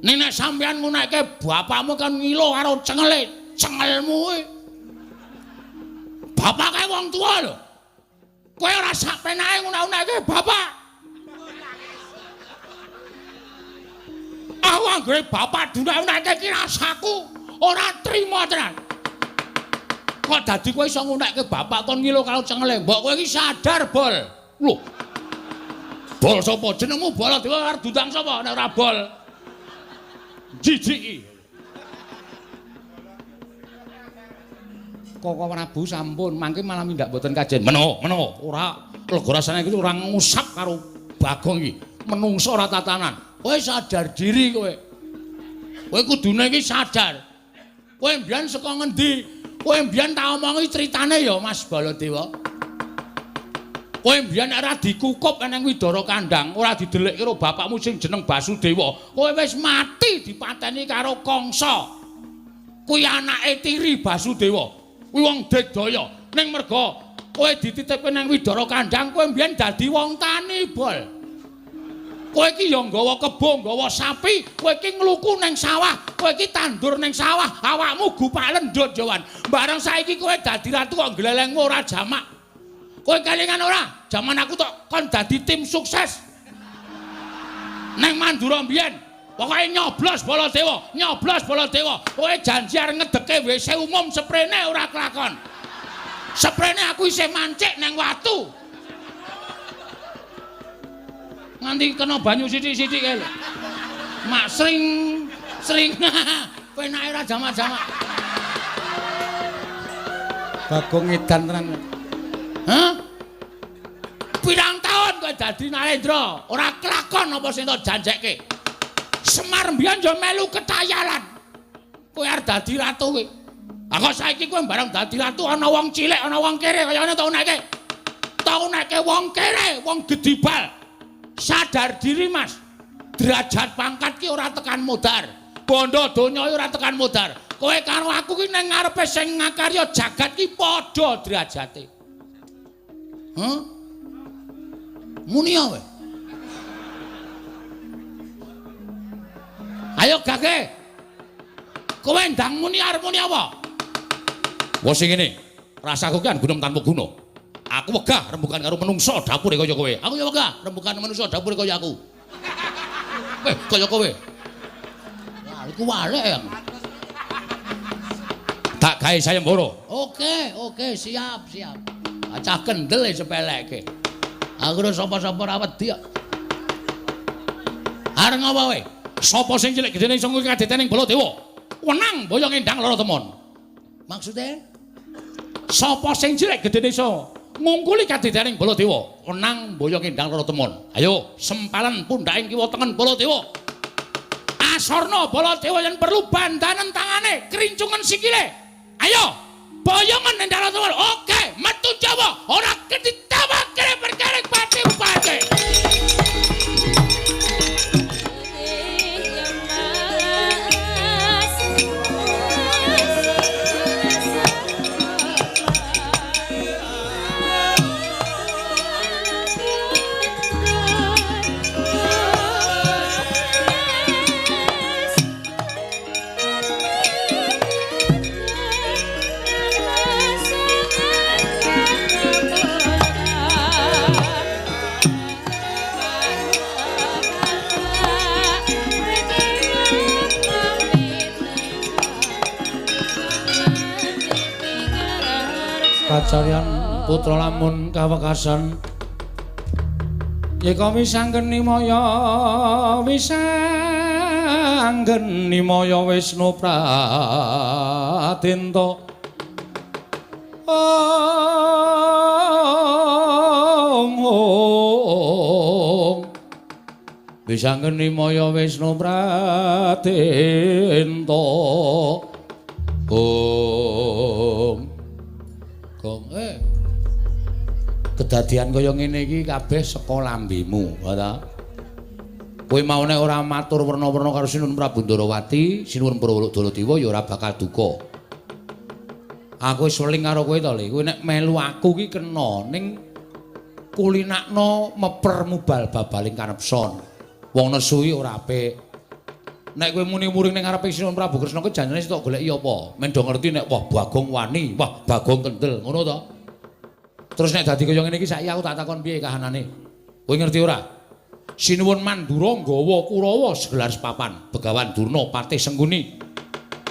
Ning nek sampean ngunekke bapakmu kan ngilo karo cengele, cengelmu kuwi. Bapak kae wong tuwa lho. Kowe ora sak penake ngunek-unekke bapak. Aku anggere bapak dunek-unekke iki rasaku ora trima tenan. Kok dadi kowe iso ngunekke bapak kon ngilo karo cengele? Mbok kowe iki sadar, Bol. Lho. Bol sapa? Jenengmu Baladewa arep diundang sapa nek ora Bol? Jijiki. Koko Prabu sampun mangke malah mindak mboten kajen. Meno, meno, ora lega rasane iki ora ngusap karo Bagong iki. Menungso ora tatanan. Kowe sadar diri kowe. Kowe kudune iki sadar. Kowe mbiyen saka ngendi? Kowe mbiyen tak omongi critane ya Mas Baladewa. Kowe mbiyen ora dikukup nang Widara Kandang, ora didelikke karo bapakmu sing jeneng Basudewa. Kowe wis mati dipateni karo Kangsa. Kuwi anake tiri Basudewa. Kuwi wong digdaya. Ning merga kowe dititipke nang Widara Kandang, kowe mbiyen dadi wong tani, Bol. Kowe iki ya nggawa kebo, nggawa sapi, kowe iki ngluku ning sawah, kowe iki tandur ning sawah, awakmu gupak lendut Jawan. Bareng saiki kowe dadi ratu kok glelengmu ora jamak. Kowe kelingan ora? Jaman aku tok kon dadi tim sukses. Neng Mandura mbiyen, pokoke nyoblos Baladewa, nyoblos Baladewa. Kowe janji arep ngedeke WC umum seprene ora kelakon. Seprene aku isih mancik neng watu. Nganti kena banyu sithik-sithik kae lho. Mak sring sring penake ora jamak-jamak. Bagong edan tenan. Hah? Pirang taun kowe dadi Narendra, ora kelakon apa sing tok janjekke. Semar mbiyen yo melu ketayalan. Kowe arep dadi ratu kowe. Ah kok saiki kowe bareng dadi ratu ana wong cilik, ana wong kere kaya ngene tok uneke. Tok uneke wong kere, wong gedibal. Sadar diri Mas, derajat pangkat ki ora tekan modar, bondo donya ora tekan modar. Kowe karo aku ki nang ngarepe sing ngakarya jagat ki padha derajate. Hah? Muni kowe. Ayo gage. Kowe ndang muni arep muni apa? Wes sing ngene, rasaku ki gunung tanpa guna. Aku wegah rembugan karo menungso dapure kaya kowe. Aku ya wegah rembugan menungso dapure kaya aku. Weh, kaya kowe. Wah, iku walek ya. Tak gawe sayembara. Oke, oke, siap, siap. Acah kendel e sepeleke. Aku ora sapa-sapa ora wedi kok. Arep ngopo kowe? Sapa sing cilik gedene iso ngungkul kadetening Baladewa? Wenang boyong endang lara temon. Maksude? Sapa sing cilik gedene iso ngungkuli kadetening Baladewa? Wenang boyong endang lara temon. Ayo, sempalan pundhaking kiwa tengen Baladewa. Asorna Baladewa yen perlu bandanen tangane, krincungen sikile. Ayo, boyongan endang lara temon. Oke, metu Jawa, ora ketitawa kere perkara pati-pati. Kacaryan putra lamun kawekasan yeka wisanggeni maya wisanggeni maya Wisnu Pradenta ong ong wisanggeni maya Wisnu Pradenta ong. Kedadian kaya ngene iki kabeh saka lambemu, ta? Kowe mau nek ora matur werna-werna karo Sinuwun Prabu Ndarawati, Sinuwun Prawodaladewa ya ora bakal duka. Aku wis weling karo kowe to, Le. Kowe nek melu aku ki kena ning kulinakno meper mubal babaling kanepson. Wong nesu iki ora apik. Nek kowe muni muring ning ngarepe Sinuwun Prabu Kresna kuwi janjane sing tok goleki apa? Men do ngerti nek wah Bagong wani, wah Bagong kendel, ngono to? Terus nek dadi kaya ngene iki saiki aku tak takon piye kahanane? Kowe ngerti ora? Sinuwun Mandura nggawa Kurawa segelar sepapan, Begawan Durna patih Sengkuni.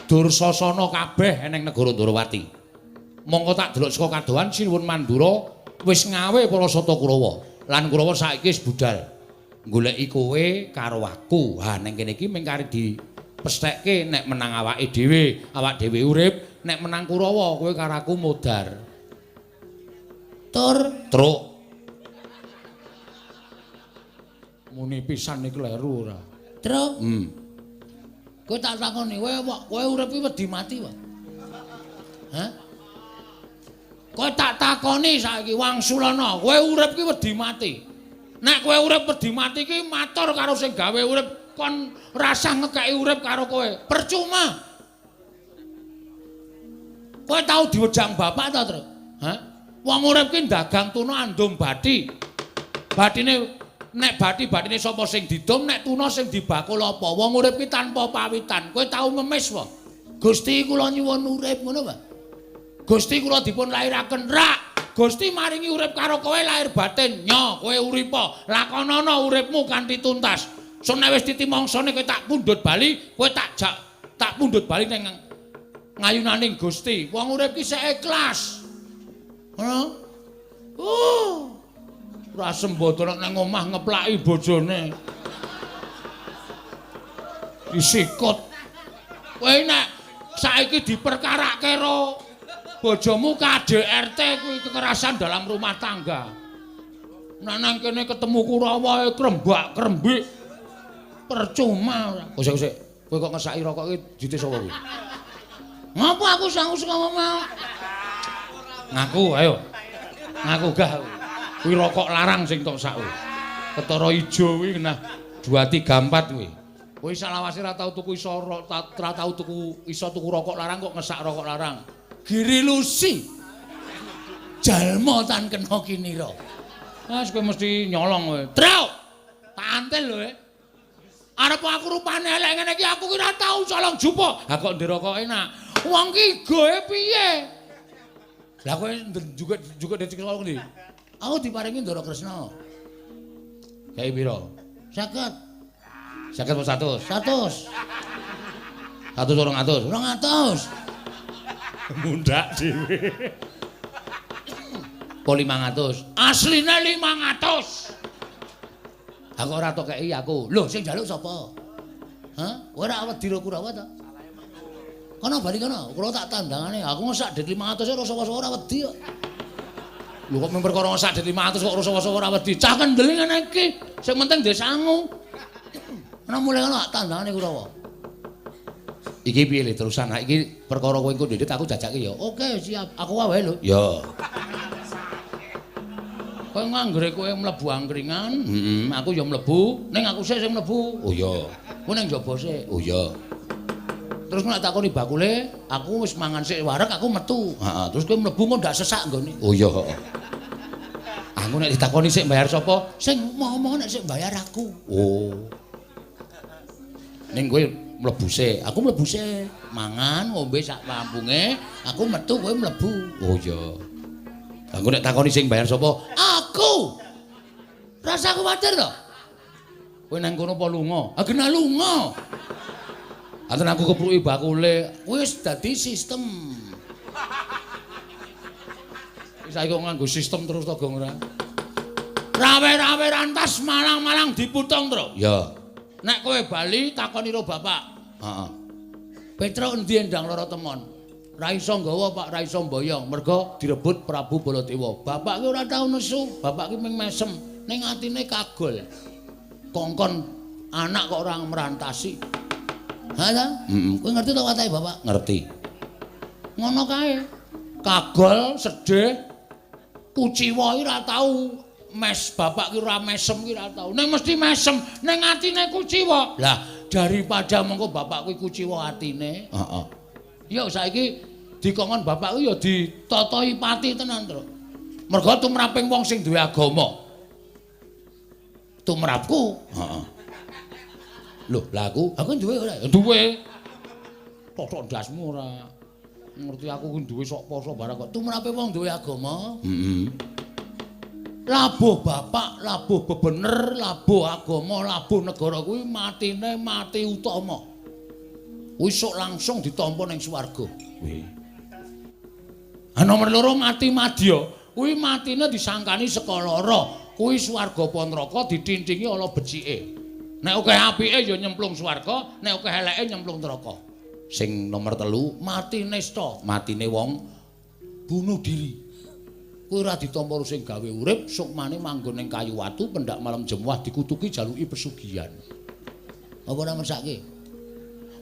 Dursasana kabeh eneng negara Ndarawati. Mongko tak delok saka kadohan Sinuwun Mandura wis ngawe para sata Kurawa. Lan Kurawa saiki wis budal goleki kowe karo aku. Ha ning kene iki mung kari dipesthekke nek menang awake dhewe, awak dhewe urip, nek menang Kurawa kowe karo aku modar. Tur truk. Muni pisan iki kleru ora? Truk. Kowe tak takoni, kowe urip iki wedi mati wae. Hah? Kowe tak takoni saiki wangsulana, kowe urip iki wedi mati. Nek kowe urip wedi mati iki matur karo sing gawe urip kon rasah ngekeki urip karo kowe. Percuma. Kowe tau diwejang bapak ta, Truk? Hah? Wong urip ki dagang tuna andum bathi. Bathine Nek bathi-bathine sapa sing didum, nek tuna sing dibakul apa? Wong urip ki tanpa pawitan. Kowe tau ngemis wae. Gusti kula nyuwun urip ngono wae. Gusti kula dipun lairaken rak. Gusti maringi urip karo kowe lahir batin. Nyo, kowe uripa. Lakonana uripmu kanthi tuntas. Sun nek wis titi mangsane kowe tak pundhut bali, kowe tak jak tak pundhut bali ning ngayunaning Gusti. Wong urip ki sik ikhlas. Ngono. Ora sembodo nek nang omah ngeplaki bojone. Disikut. Kowe nek saiki diperkarake karo bojomu KDRT kuwi kekerasan dalam rumah tangga. Nek nang kene ketemu Kurawa krembak-krembik. Percuma ora. Kosek kosek. Kowe kok ngesaki rokok iki dite sapa kuwi? Ngapa aku sangu saka omah? Ngaku ayo. Ngaku gah aku. Kuwi rokok larang sing tok sak kuwi. Ketara ijo kuwi nah 2 3 4 kuwi. Kowe salawase ora tau tuku iso ora tau tuku iso tuku rokok larang kok ngesak rokok larang. Giri Lusi. Jalma tan kena kinira. Mas kowe mesti nyolong kowe. Truk. Tak antil lho. Arep aku rupane elek ngene iki aku ki ora tau colong jupuk. Ha kok ndek rokok enak. Wong ki goe piye? Lah kowe juga juga dadi colong ndi? Aku diparingi Ndara Kresna. Kae pira? 50. 50 apa 100? 100. 100 200. 200. Mundak dhewe. Apa 500? Asline 500. Aku ora tok kei aku. Lho sing njaluk sapa? Hah? Kowe ora wedi ro Kurawa ta? Kono bali kono, kula tak tandangane. Aku ngesak dit 500 ora sapa-sapa ora wedi kok. Lho kok mung perkara ngesak dit 500 kok ora sapa-sapa ora wedi. Cah kendel ngene iki. Sing penting ndek sangu. Ana mulai kono tak tandangane Kurawa. Iki piye le terusan? Ha iki perkara kowe engko ndhedhet aku jajake ya. Oke, siap. Aku wae lho. Ya. Kowe nganggere kowe mlebu angkringan, heeh, aku ya mlebu, ning aku sik sing mlebu. Oh iya. Kowe ning njaba sik. Oh iya. Terus nek takoni bakule, aku wis mangan sik wareg, aku metu. Heeh, terus kowe mlebu kok ndak sesak nggone. Oh iya, heeh. Aku nek ditakoni sik bayar sapa? Sing momo nek sik bayar aku. Oh. Ning kowe mlebu sik, aku mlebu sik. Mangan ngombe sak mampunge, aku metu kowe mlebu. Oh iya. Aku nek takoni sing bayar sapa? Aku. Rasa kuwatir to. Kowe nang kono apa lunga? Ah kena lunga. Anten aku kepruki bakule, wis dadi sistem. Wis saiki kok nganggo sistem terus to, Gong ora? Rawe-rawe rantas malang-malang diputung, Tru. Ya. Nek kowe bali takoni ro bapak. Heeh. Petruk endi Endang Lara Temon? Ra iso nggawa Pak, ra iso mboyong, mergo direbut Prabu Baladewa. Bapak ki ora tau nesu, bapak ki mung mesem, ning atine kagol. Kongkon anak kok ora merantasi. Ha ta? Heeh. Kowe ngerti to watake bapak? Ngerti. Ngono kae. Kagol, sedih, kuciwa ki ora tau mes, bapak ki ora mesem ki ora tau. Ning mesti mesem, ning atine kuciwa. Lah, daripada mengko bapak kuwi kuciwa atine. Heeh. Ya saiki dikongkon bapakku ya ditatahi pati tenan, Tru. Mergo tumraping wong sing duwe agama. Tumrapku, heeh. Lho, lah aku duwe ora? Duwe. Totok ndasmu ora. Ngerti aku ku duwe sok poso barang kok. Tumrape wong duwe agama. Heeh. Labuh bapak, labuh bebener, labuh agama, labuh negara kuwi matine mati utama. Kuwi sok langsung ditampa ning swarga. Kuwi. Ha nomor loro mati madya, kuwi matine disangkani saka lara. Kuwi swarga apa neraka ditintingi ala becike. Nek akeh apike ya nyemplung swarga, nek akeh eleke nyemplung neraka. Sing nomor 3 mati nista, matine wong bunuh diri. Kuwi ora ditampa sing gawe urip, sukmane manggon ning kayu watu pendak malam jemuah dikutuki jaluki pesugihan. Apa ora mesake?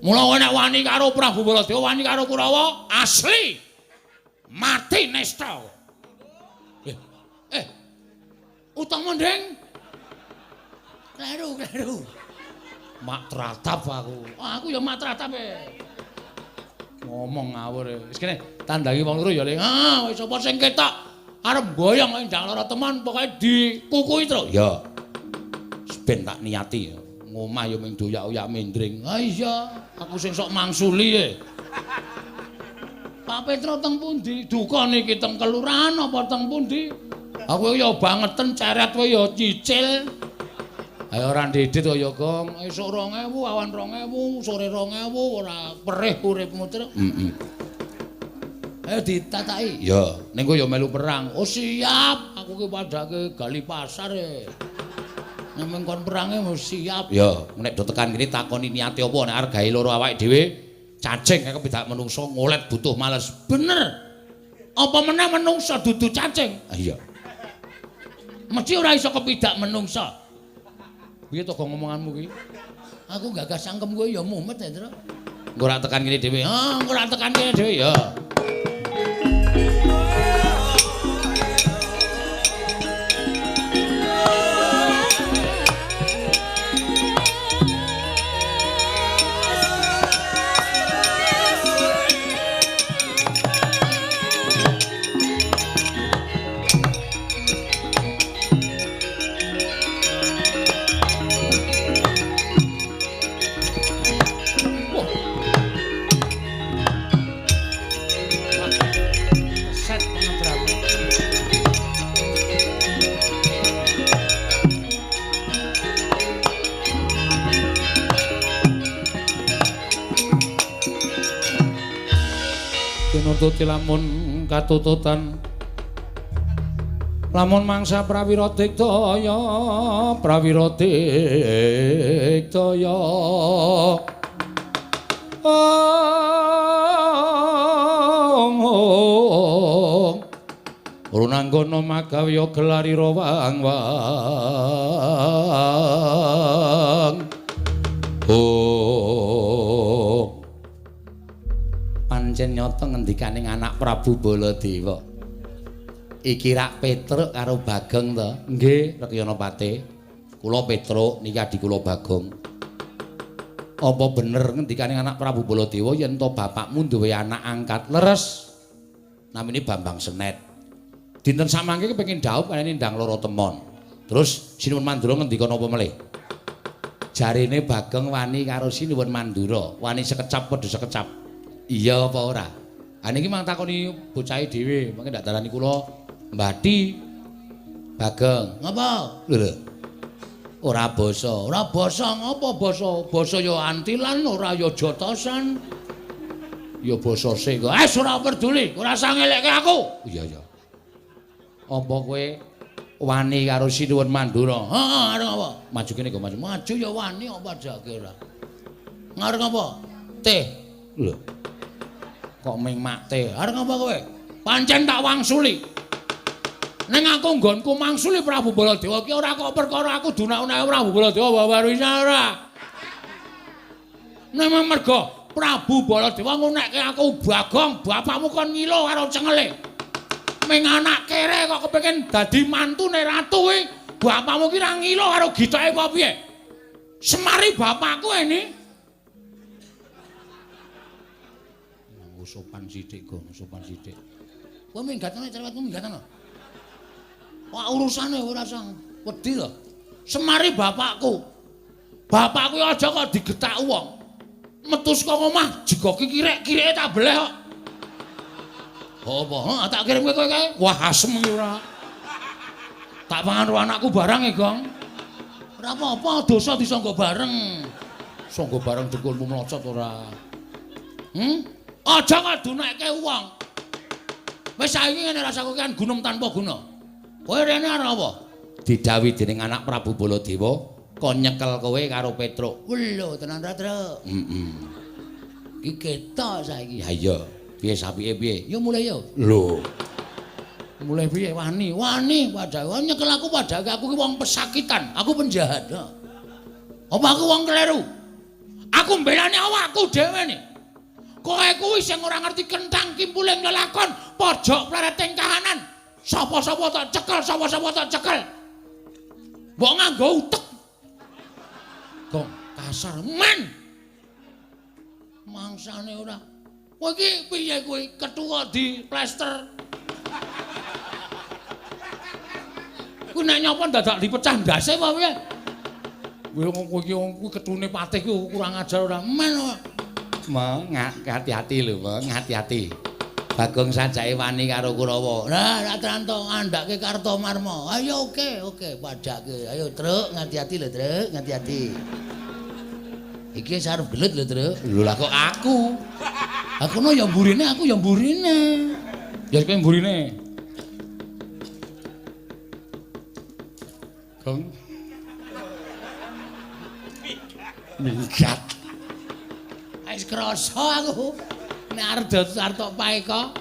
Mula kowe nek wani karo Prabu Baladewa, wani karo Kurawa, asli mati nesta. Utama ndeng. Kleru, kleru. Mak tratap aku. Aku ya mak tratap e. Ngomong ngawur e. Wis kene tandangi wong loro ya, Le. Ah, wis sapa sing ketok arep mboyong Endang Lara Teman pokoke dikukuhi, Tru. Ya. Ben tak niati. Ngomah ya mung doyak-oyak mendring. Ha iya, aku sing sok mangsuli e. Pak Petro teng pundi? Duka niki teng kelurahan apa teng pundi? Aku ya bangeten ceret kowe ya nyicil. Ayo ora ndedit kaya Gong, esuk 2000, awan 2000, sore 2000, ora perih uripmu terus. Heeh. Ayo ditataki. Ya, ning kowe ya melu perang. Oh siap, aku ki padake gali pasar e. Nek mung kon perange mesti siap. Ya, nek do tekan kene takoni niate apa nek arep gawe loro awake dhewe, cacing kaya kepidak menungso ngolet butuh males. Bener. Apa meneh menungso dudu cacing? Ah iya. Mesti ora iso kepidak menungso. Piye to gong omonganmu ki? Aku gagas cangkem kowe ya mumet ya, Tru. Engko ora tekan kene dhewe. Ha, engko ora tekan kene dhewe ya. Tinututi lamun katututan lamun mangsa prawira digdaya prawira digdaya ong runanggana magawya gelarira wang wang oh pancen nyata ngendikaning anak Prabu Baladewa. Iki rak Petruk karo Bagong to? Nggih, Rekyana Pate. Kula Petruk niki adi kula Bagong. Apa bener ngendikaning anak Prabu Baladewa yen to bapakmu duwe anak angkat leres? Namine Bambang Senet. Dinten samangke kepengin dhaup kalih Ndang Loro Temon. Terus Sinuwun Mandura ngendika napa melih? Jarene Bagong wani karo Sinuwun Mandura, wani sekecap padha sekecap. Iya apa ora? Ha niki mang takoni bocahe dhewe, mangke ndak darani kula mbati Bagong. Ngapa? Lho lho. Ora basa. Ora basa ngapa basa? Basa ya antilan, ora ya jotosan. Ya basa sing. Eh ora peduli, ora usah ngelekke aku. Iya iya. Apa kowe wani karo Sinuwun Mandura? Heeh, arep apa? Maju kene kok maju. Maju ya wani apa jake ora. Ngarep apa? Teh. Lho. Kok ming makte? Arep ngapa kowe? Pancen tak wangsuli. Ning aku nggonku mangsuli Prabu Baladewa ki ora kok perkara aku dunak-unake Prabu Baladewa wawarisa ora. Ning mergo Prabu Baladewa ngunekke aku Bagong, bapakmu kon ngilo karo cengele. Ming anak kere kok kepengin dadi mantune ratu kuwi, bapakmu ki ra ngilo karo gitoke apa piye? Semari bapakku ini. Sopan sithik, Gong, sopan sithik. Kowe minggatane cerewetmu minggatane. Wah urusane ora usah wedi to. Semari bapakku. Bapakku aja kok digetak wong. Metu saka omah jegoki kirek-kireke tak beleh kok. Apa? Heeh, tak kirim kowe kae. Wah, asem iki ora. Tak pangan karo anakku barang e, Gong. Ora apa-apa, dosa disangga bareng. Sangga bareng dengkulmu mlocot ora. Aja ngadunake wong. Wis saiki ngene rasaku kan gunung tanpa guna. Kowe rene arep apa? Didhawuhi dening anak Prabu Baladewa kon nyekel kowe karo Petruk. Lho, tenan ra, Truk? Heeh. Iki ketok saiki. Ha iya. Piye sapike piye? Ya mulai yo. Lho. Mulai piye wani? Wani padahal nyekel aku padahal aku ki wong pesakitan, aku penjahat. Apa aku wong kleru? Aku mbelani awakku dhewe nih. Kowe kuwi sing ora ngerti kentang kimpuling lelakon, pojok plereting kahanan. Sapa-sapa tak cekel, sapa-sapa tak cekel. Mbok nganggo utek. Gong, kasar men. Mangsane ora. Kowe iki piye kowe ketua di plester? Kuwi nek nyapa dadak dipecah ndase apa piye? Kowe wong iki wong kuwi ketune patih kuwi kurang ajar ora. Men. Meng, hati-hati lho, Meng, hati-hati. Bagong sajake wani karo Kurawa. Lah, rak Tranto ngandhake Kartomarma. Ayo oke, oke, padhake. Ayo, Truk, ngati-ati lho, Truk, ngati-ati. Iki wis arep gelut lho, Truk. Lho lah kok aku? Aku no ya mburine, aku ya mburine. Ya kowe mburine. Gong. Minggat. Wis krasa aku. Nek arep arep tok paeka.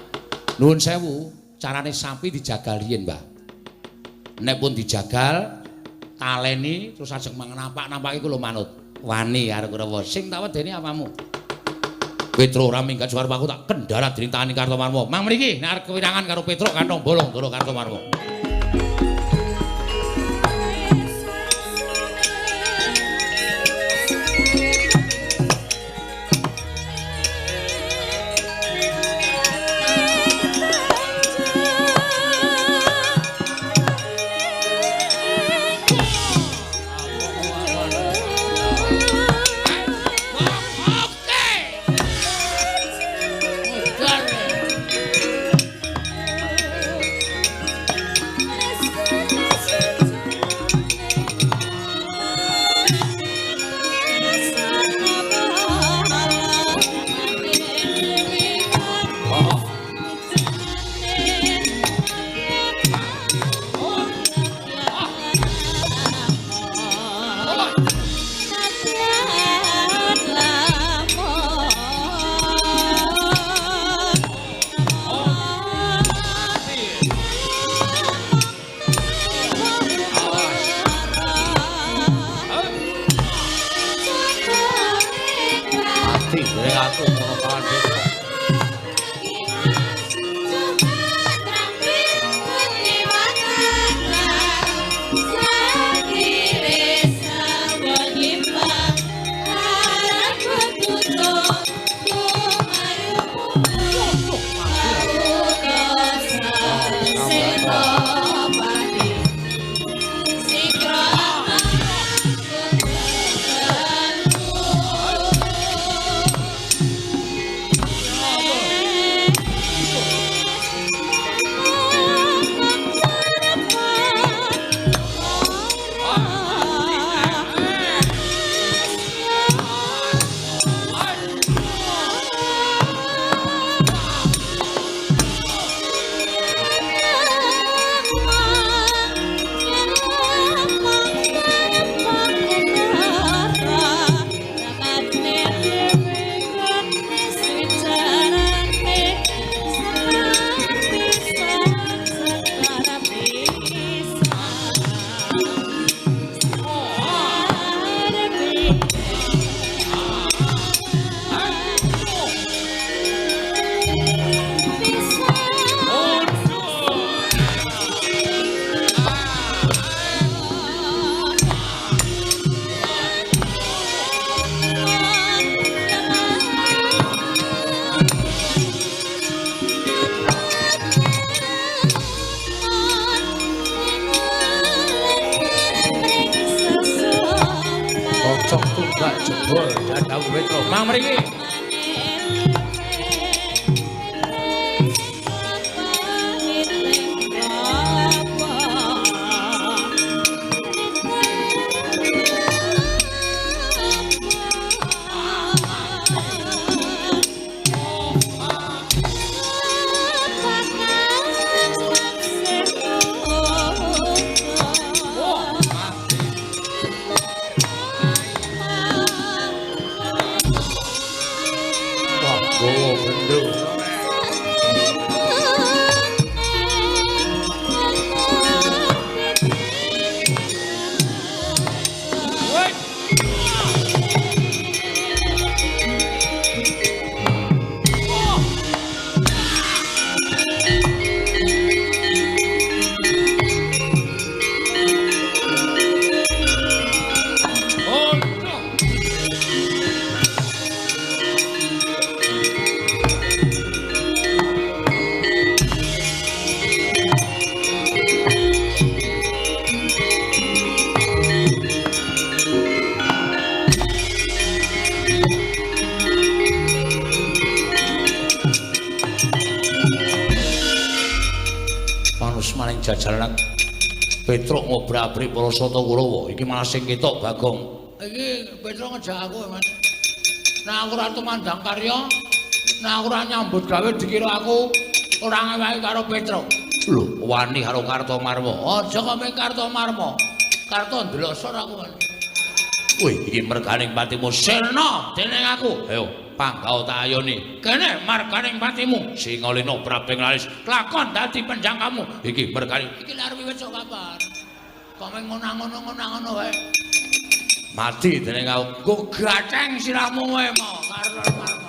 Nuwun sewu, carane sapi dijagal riyin, Mbah. Nek pun dijagal, taleni terus ajeng mangan napak-napake kula manut. Wani karo Kurawa. Sing tak wedeni apamu? Petro ora minggat suara aku tak kendala dening tangane Kartomarma. Mang mriki nek arep kewirangan karo Petruk kantong bolong ndoro Kartomarma. Mang mriki. perjalanan Petruk ngobrak-abrik para sata Kurawa. Iki malah sing ketok Bagong. Iki Petruk ngejak aku, Mas. Nah aku ora tumandang karya, nah aku ora nyambut gawe dikira aku ora ngewahi karo Petruk. Lho, wani karo Kartomarma. Aja kok mung Kartomarma. Karto ndelosor aku. Wih, iki merganing patimu sirna dening aku. Ayo, panggao tak ayoni. Kene marganing patimu Singalena Prabing Laris. Lakon dadi penjangkamu. Iki merganing. Iki lha arep wiwit sok kapan? Kok mung ngono-ngono wae. Mati dening aku. Nggo gaceng sirahmu wae mau Kartomarma.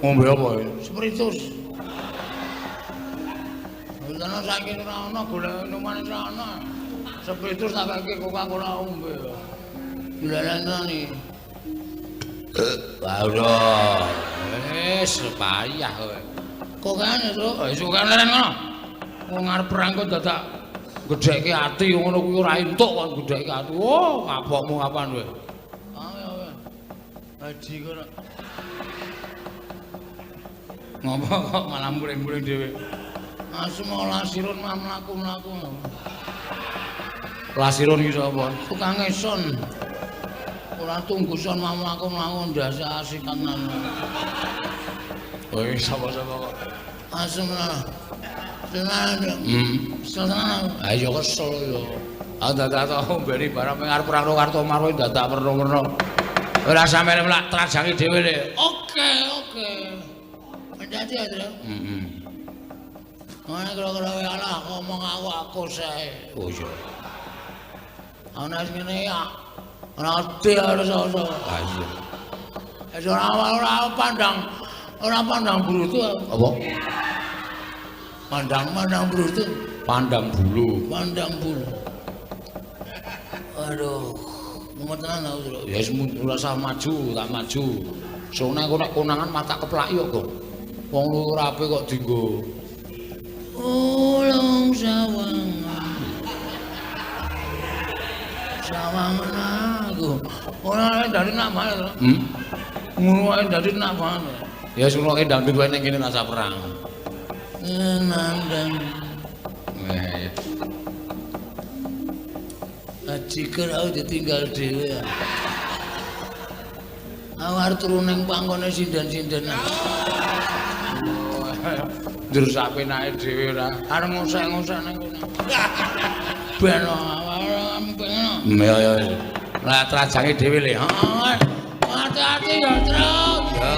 Ngombe apa ya? Spiritus. Ana saiki ora ana golek minuman ora ana. Spiritus tak keke Coca-Cola ombe. Lha-lha iki. Wah, wis payah kowe. Kokane, Truk. Wis kokane leren ngono. Wong arep perang kok dadak gedhekke ati ngono kuwi ora entuk kok gedhekke ati. Oh, kapokmu kapan kowe? Ayo, ayo. Haji kono. Ngopo kok malah muring-muring dhewe? Asem lasirun mah mlaku-mlaku. Lasirun iki sapa? Tukang son. Ora tunggu son mah mlaku-mlaku ndase asikan. Woi, sapa-sapa kok. Asem lah. Tenan. Tenan. Ayo kesel yo. Ah dadak tau mberi barang arep perang karo Kartomarwa dadak werna-werna. Ora sampeyan mlak trajangi dhewe le. Oke, oke. Hati-hati ya, Tru. Heeh. Ana kira-kira alah ngomong aku sae. Oh iya. Ana sing ngene ya. Ora ati harus ora. Ah iya. Wis ora pandang, ora pandang brutu. Apa? Pandang brutu. Pandang bulu. Pandang bulu. Aduh, mumet tenan aku, Truk. Ya wis ora usah maju, tak maju. Sone aku nek konangan mata keplaki kok, Gong. Wong ora apik kok dienggo. Ulung sawangan. Sawangan aku. Ora dari nak banget. Ngono wae dari nak banget. Ya wis ngono dangdut wae ning kene rasa perang. Nandang. Ajiker aku ditinggal dhewe. Aku arep turu ning panggone sinden-sindenan. Njur sak penake dhewe ora. Arep ngosek-ngosek ning kono. Ben ora. Ya ya. Lah trajange dhewe le. Heeh. Hati-hati ya, Truk. Ya.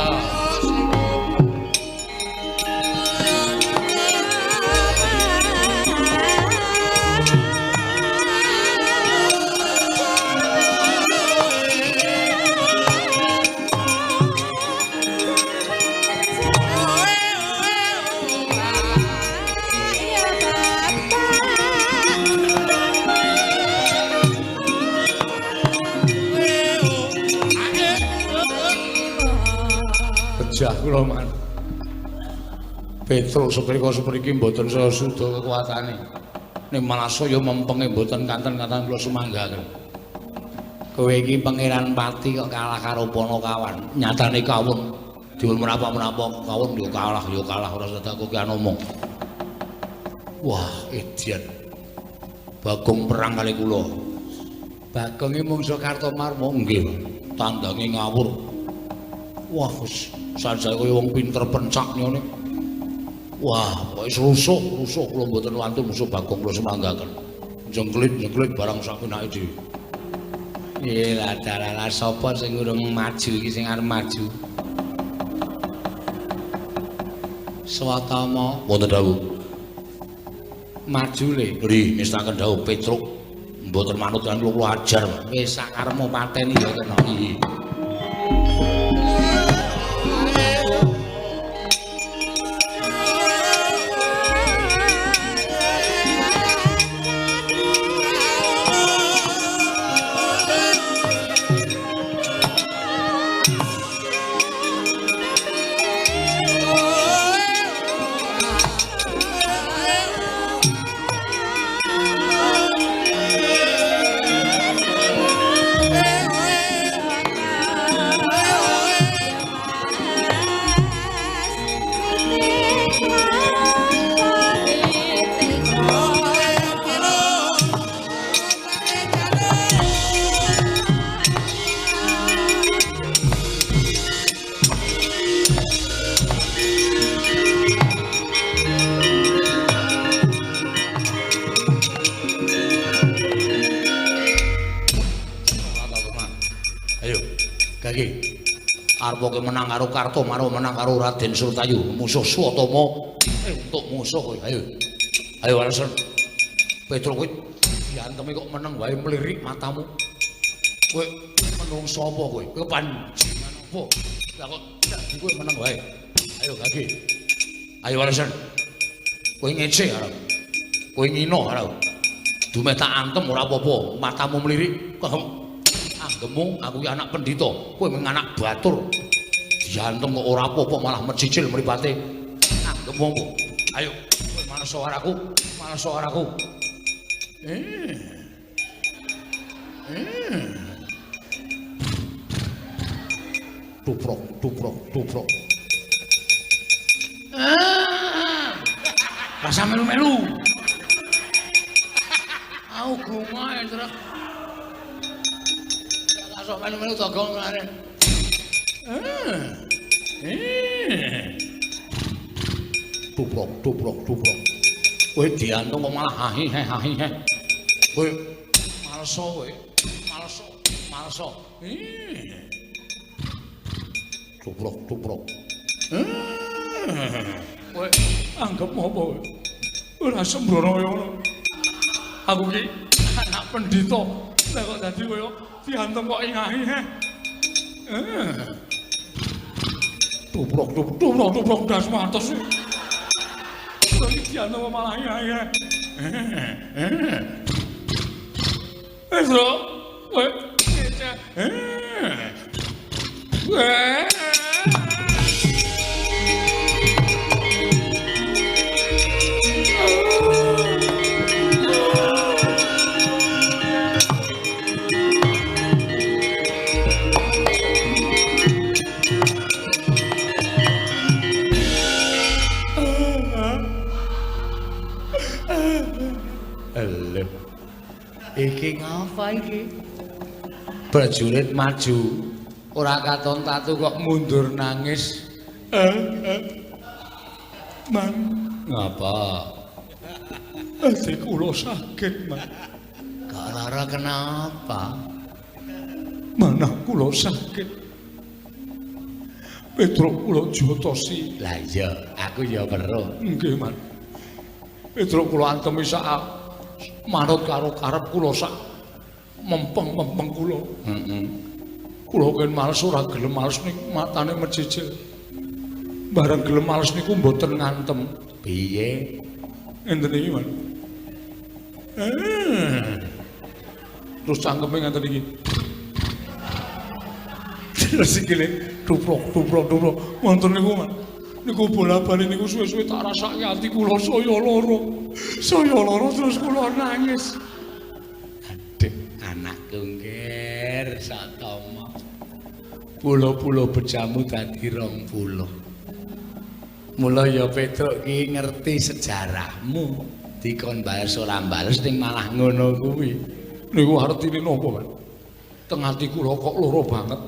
Bejah kula man. Petruk seprika-sepriki mboten saya suda kekuatane. Ning malah saya mempenge mboten kanten-kanten kula sumanggaken. Kowe iki Pangeran Pati kok kalah karo Panakawan. Nyatane kawon diun menapa-menapa kawon yo kalah ora sedak kowe omong. Wah, edian. Bagong perang kali kula. Bagonge mungsuh Kartomarma nggih. Tandange ngawur. Wah, wis sanjaya kaya wong pinter pencak ngene. Wah, pokoke rusuh kula mboten wantun musuh Bagong kula semanggaken. Jengklit-jengklit barang sak penake dhewe. Iya lah, sapa sing urung maju iki sing arep maju? Swatama wonten dawuh. Maju le. Nggih, nestaken dawuh Petruk mboten manut lan kula ajar. Wis sak karepmu pateni ya kena. Nggih. Arep menang karo Kartomarma, menang karo Raden Surtayu, musuh Swatama. Untuk musuh kowe. Ayo. Ayo alasan. Petruk kowe diantemi kok meneng wae mlirik matamu. Kowe menungso apa kowe? Kowe panjenengan apa? Lah kok dadi kowe meneng wae. Ayo gage. Ayo alasan. Kowe ngece arep. Kowe ngino arep. Dumeh tak antem ora apa-apa, matamu mlirik. Anggemu aku ki anak pendhita, kowe mung anak batur. Diantem kok ora apa-apa malah mecicil mripate. Anggemu apa? Ayo, kowe manesa karo aku, manesa karo aku. Tuprok, tuprok, tuprok. Rasa melu-melu. Aku gungae, Truk. Sok melu-melu togong lare. Tuprok, tuprok, tuprok. Kowe diantung kok malah hahi he hahi he. Kowe maleso kowe. Maleso, maleso. Tuprok, tuprok. Kowe anggap apa kowe? Ora sembrono kaya ngono. Aku ki anak pendhita. Lah kok dadi koyo Diantem kok ingahi. Tubrok tubrok tubrok das mantos. Kula iki diantem kok malah ingahi. Petro, kowe Iki ngapa iki? Prajurit maju, ora katon tatu kok mundur nangis. Man, ngapa? Ati kula sakit, Man. Kok lara kenapa? Manah kula sakit. Petruk kula jotosi. Lah iya, aku ya weruh. Nggih, Man. Petruk kula antemi sak manut karo karep kula sak mempeng-mempeng kula. Heeh. Kula ken males ora gelem males ning matane mecicil. Bareng gelem males niku mboten ngantem. Piye? Enten iki, Man. Terus cangkeme ngaten iki. Terus sikile tuprok tuprok tuprok. Wonten niku, Man. Niku bola-bali niku suwe-suwe tak rasake ati kula saya lara. Saya lara terus kula nangis. Aduh, anakku ngger Satama. Pulo-pulo bejamu dadi 20. Mula ya Petruk ki ngerti sejarahmu. Dikon bales ora bales ning malah ngono kuwi. Niku artine napa, Man? Teng ati kula kok lara banget.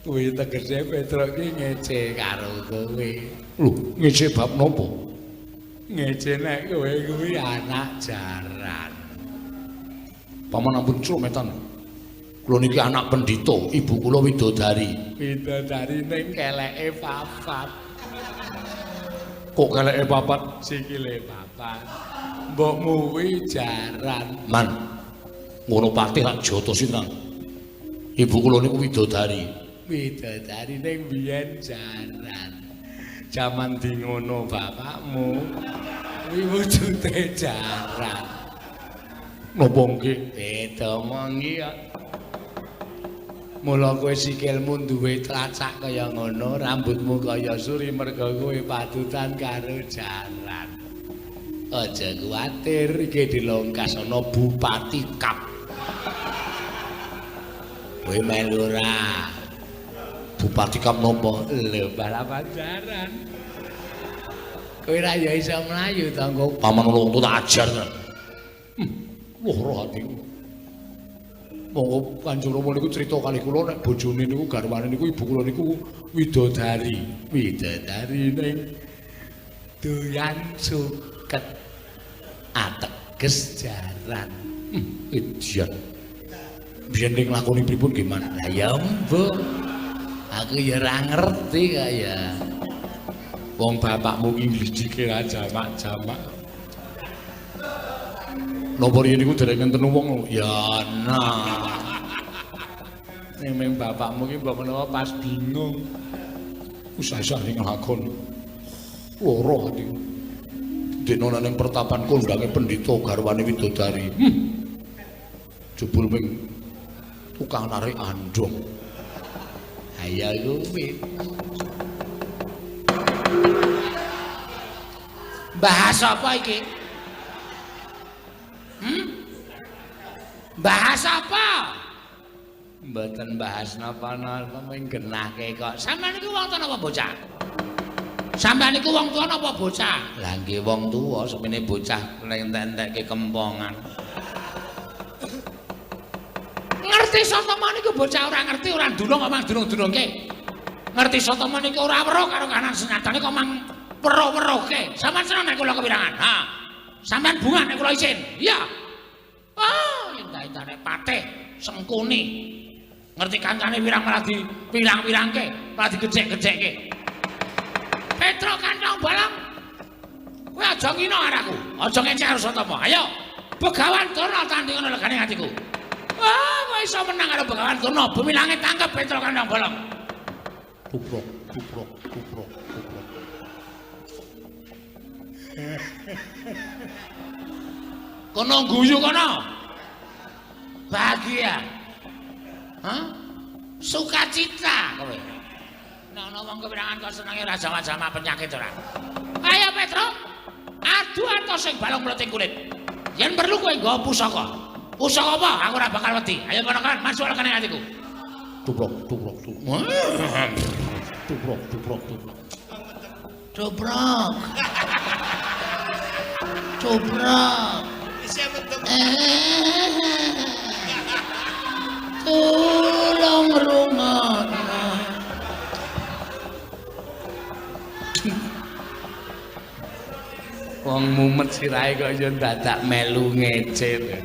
Kuwi tegese Petruk ki ngece karo kowe. Lho, ngece bab napa? Ngece nek kowe kuwi anak jaran. Paman ampun crometan. Kula niki anak pendhita, ibu kula widodari. Widodari ning keleke papat. Kok keleke papat? Sikile papat. Mbokmu kuwi jaran. Man, ngono patih rak jotosi tenan. Ibu kula niku widodari. Widodari ning biyen jaran. Jaman di ngono bapakmu kuwi wujude jaran. Napa nggih? Beda mongi kok. Mula kowe sikilmu duwe tlacak kaya ngono, rambutmu kaya suri merga kowe patutan karo jaran. Aja kuwatir, iki dilongkas ana Bupati Kap. Kowe melu ora? Bupati Kap napa? Lho, balapan jaran. Kowe ra ya iso mlayu to engko. Paman wong tak ajar tenan. Lara atiku. Monggo Kanjeng Rama niku crita kalih kula nek bojone niku garwane niku ibu kula niku widodari. Widodari ning doyan suket ateges jaran. Edan. Biyen ning lakoni pripun nggih, Man? Lah ya mbuh. Aku ya ora ngerti kaya. Wong bapakmu ki nglidike ra jamak-jamak. Napa riyen niku dereng enten wong? Ya ana. Ning ming bapakmu ki mbok menawa pas bingung. Usah-usah ning lakon. Lara atiku. Dene ning pertapan kondange pendhita garwane widodari. Jebul ming tukang narik andong. Ayo kuwi. Bahas apa iki? Bahas apa? Mboten bahas napa-napa mung genahke kok. Sampeyan niku wong tuwa napa bocah? Sampeyan niku wong tuwa napa bocah? Lah nggih wong tuwa, semene bocah entek-entekke kempongan. Ngerti Satama niku bocah ora ngerti, ora ndulung kok mang dulung-dulungke. Ngerti Satama niku ora weruh karo kanan senyatane kok mang weruh-weruhke. Sampeyan seneng nek kula kepirangan? Ha. Sampeyan bungah nek kula isin. Iya. Oh, endah-endahne patih Sengkuni. Ngerti kancane wirang malah di pirang-pirangke, malah digejek-gejekke. Petro kantong bolong. Kowe aja ngino araku, aja ngecek karo Satama. Ayo, Begawan Durna tandingono legane atiku. Wah, kowe kok iso menang karo Begawan Durna? Bumi langit tangkep Petro Kandang Bolong. Tubruk, tubruk, tubruk, tubruk. Kono guyu kono. Bahagia. Hah? Sukacita kowe. Nek ana wong kepirangan kok senenge ora jama-jama penyakit ora. Ayo Petro, adu atos sing balung mleting kulit. Yen perlu kowe nggawa pusaka. Pusaka apa? Aku ora bakal wedi. Ayo kono-kono masuk kene atiku. Tubruk, tubruk, tubruk. Tubruk, tubruk, tubruk. Tubruk. Tubruk. Tulung rungokno. Wong mumet sirahe kok ya dadak melu ngece.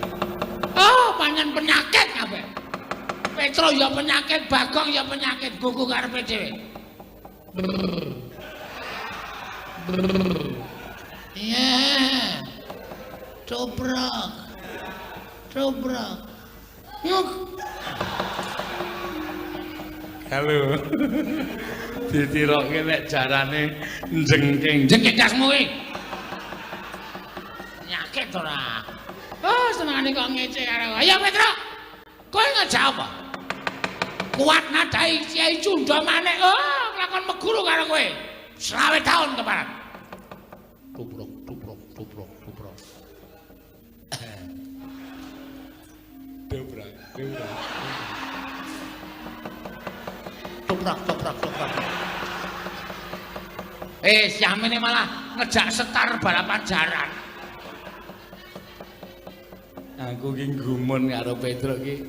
Oh, pancen penyakit kabeh. Petro ya penyakit, Bagong ya penyakit, gugu karepe dhewe. Iya. Tubruk. Tubruk. Nguk. Halo. Ditiroke nek jarane njengking. Jengking dasmu kuwi. Penyakit ora. Oh, senengane kok ngece karo. Ayo Petro. Kowe ngejak apa? Kuat nadai Kyai Cunda Manik. Oh, nglakon meguru karo kowe. 20 tahun keparat. Tubruk, tubruk, tubruk, tubruk. Dobrak, dobrak. Tobrak, tobrak, tobrak. Siamene malah ngejak setar balapan jaran. Aku ki gumun karo Petro ki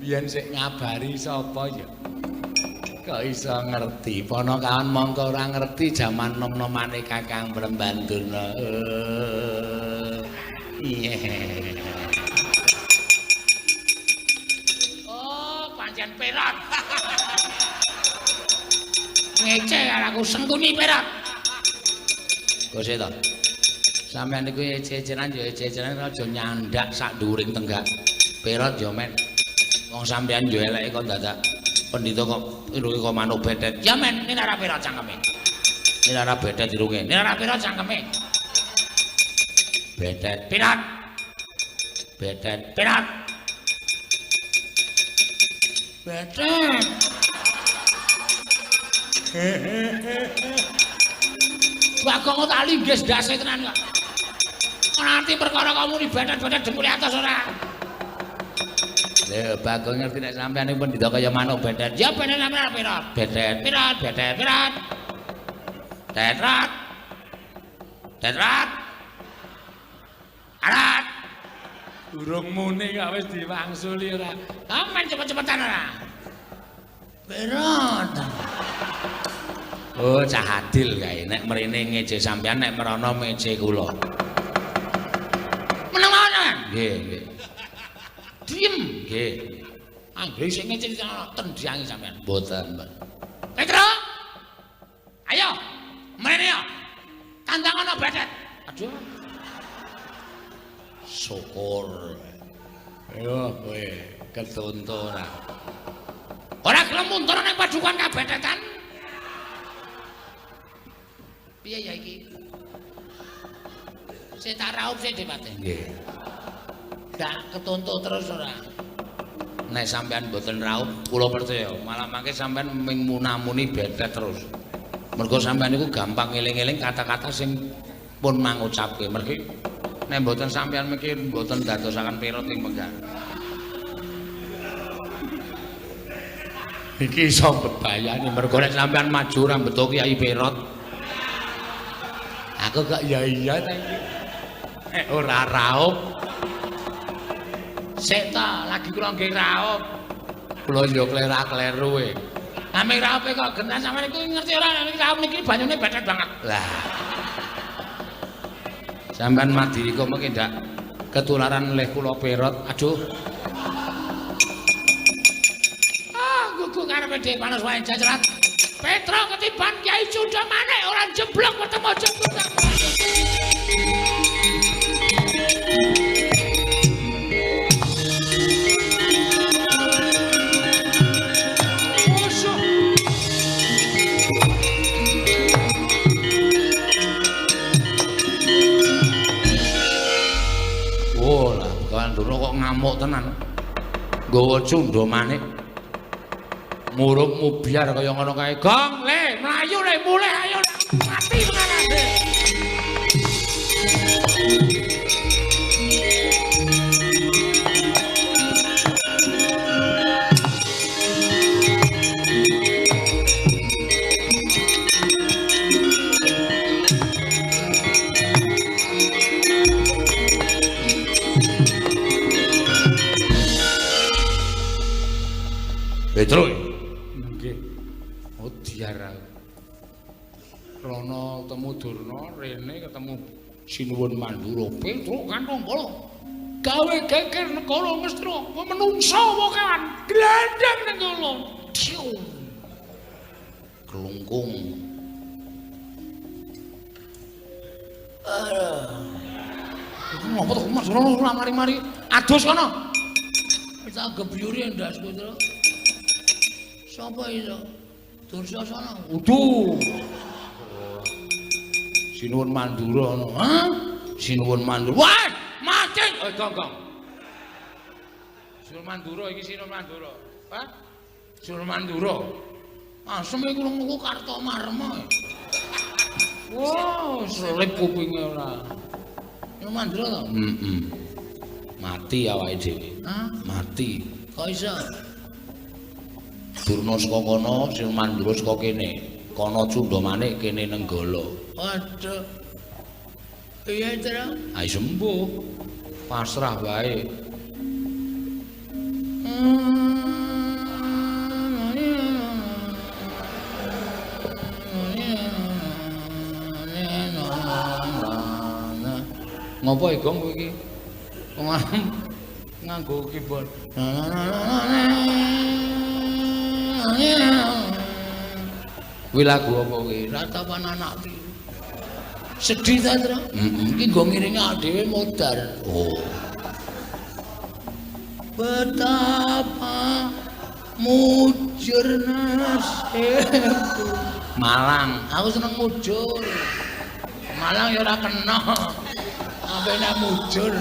biyen sik ngabari sapa ya. Kok iso ngerti? Ponokawan mongko ora ngerti jaman nom-nomane Kakang Brembandurna. Iya. Oh, pancen perot. Ngece karo aku sengkuni perot. Gose to. Sampeyan niku ece-ecenan ya ece-ecenan aja nyandak sak dhuwuring tenggak. Perot ya men. Wong sampeyan yo eleke kok dadak pendhita kok irunge kok manuk betet. Ya men, ini ora perot cangkeme. Ini ora betet irunge. Ini ora perot cangkeme. Betet. Perot. Betet. Perot. Betet. Bagong tak linggis ndase tenan kok. Nanti perkara kamu ni betet-betet dengkule atas ora. Lho, Bagong ngerti nek sampeyan niku pendhita kaya manuk betet. Ya betet sampeyan perot. Betet. Perot, betet, perot. Tetrat. Tetrat. Arat. Durung muni kok wis diwangsuli ora. Aman cepet-cepetan ora. Perot. Oh, cah adil kae. Nek mrene ngece sampeyan, nek merono ngece kula. Meneng mawon sampeyan. Nggih, nggih. Diem. Nggih. Anggere sing ngece tendyangi sampeyan. Mboten, Mbak. Petro. Ayo, mrene yo. Tantangan betet. Aduh. Syukur. Ayo kowe ketonto ora. Ora gelem mundur ning padukan kabetetan. Piye ya iki? Sik tak raup sik Depate. Nggih. Ndak ketonto terus ora. Nek sampean mboten raup, kula percaya malah mangke sampean ming munamuni betet terus. Mergo sampean niku gampang ngeling-eling kata-kata sing pun mangucapke. Mergi nek mboten sampean miki mboten dadosaken perot ing penggal. Iki iso bebayani mergo nek sampean maju ora mbeto Kyai Perot. Aku kok ya iya ta iki. Nek ora raup. Sik ta, lagi kula nggih raup. Kula yo klera-kleru e. Ame raupe kok genah sampean niku ngerti ora nek raup niki banyune betet banget. Lah. Sampean madiri kok mengki ndak ketularan leh kula perot. Aduh. Ah, gugu karepe dhewe panas wae jajrat. Petro ketiban Kyai Cunda Manik ora jeblok ketemu jeblok. Ngamuk tenan. Nggawa cundha manik. Murup mubyar kaya ngono kae. Gong, le, mlayu le, mulih ayo mati tenan. Petro. Nggih. Oh diar aku. Rono ketemu Durna, rene ketemu Sinuwun Mandura. Petro kantong polo. Gawe geger negara Ngastina, menungsa apa kan? Glandang ning kono. Diu. Klungkung. Iku ngopo to Mas Rono ora mari-mari. Adus kono. Wis tak gebyuri ndasku, Tru. Sapa iso? Dursasana. Udu. Sinuwun Mandura ngono. Hah? Sinuwun Mandura. Wah, mati. Eh, gong, gong. Sinuwun Mandura iki Sinuwun Mandura. Hah? Sinuwun Mandura. Asem iku krungu Kartomarma. Wah, selip kupinge ora. Sinuwun Mandura to? Heeh. Mati awake dhewe. Hah? Mati. Kok iso? Durna saka kono, Sinuwun Mandura saka kene. Kono cundha manik, kene Nenggala. Waduh. Piye, Tru? Ayo sembuh. Pasrah wae. Ngopo e, Gong, kowe iki? Wong nganggo keyboard. Kuwi lagu apa kuwi? Ratapan anak iki. Sedih ta, Tru? Heeh. Iki nggo ngiringi dhewe modar. Oh. Betapa mujur nasibku. Malang, aku seneng mujur. Malang ya ora kena. Sampe nek mujur.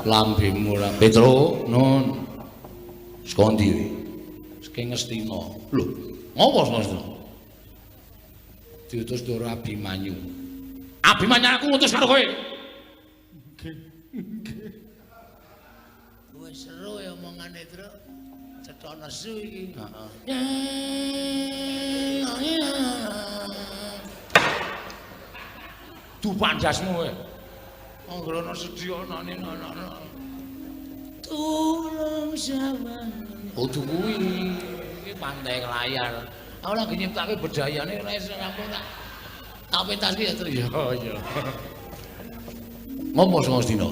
Lambemu ora. Petro, nun. Saka ndi kowe? Saking Ngastina. Lho, ngopo saka Ngastina? Diutus Ndara Abimanyu. Abimanyu aku ngutus karo kowe. Nggih. Nggih. Wis seru ya omongane, Tru. Cetha nesu iki. Heeh. Dupak ndasmu kowe. Anggere ana sedih ana ana. Tulung sawang. Kudu kuwi. Iki pantai layar. Aku lagi nyiptake bedayane ora iso rampung tak. Tak pentaske ya, Tru. Ya, ya. Ngopo sing Ngastina?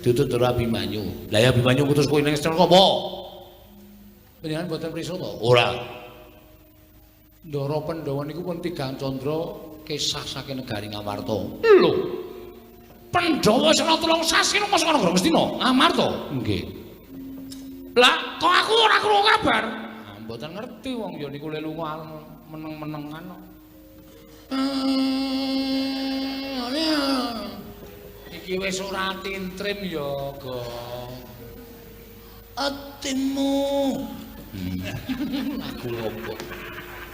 Diutus Ndara Abimanyu. Lah ya Abimanyu ngutus kowe ning Ngastina apa? Panjenengan mboten prisa to? Ora. Ndara Pandhawa niku pun tigang candra kesah saking negari Ngamarta. Lho. Pandhawa sena 3 sasi nang saka negara Ngastina, Ngamarta. Nggih. Lah, kok aku ora krungu kabar? Ah, mboten ngerti wong ya niku le lunga meneng-menengan kok. Iki wis ora tintrim ya, Gong. Atimu. Lagu opo?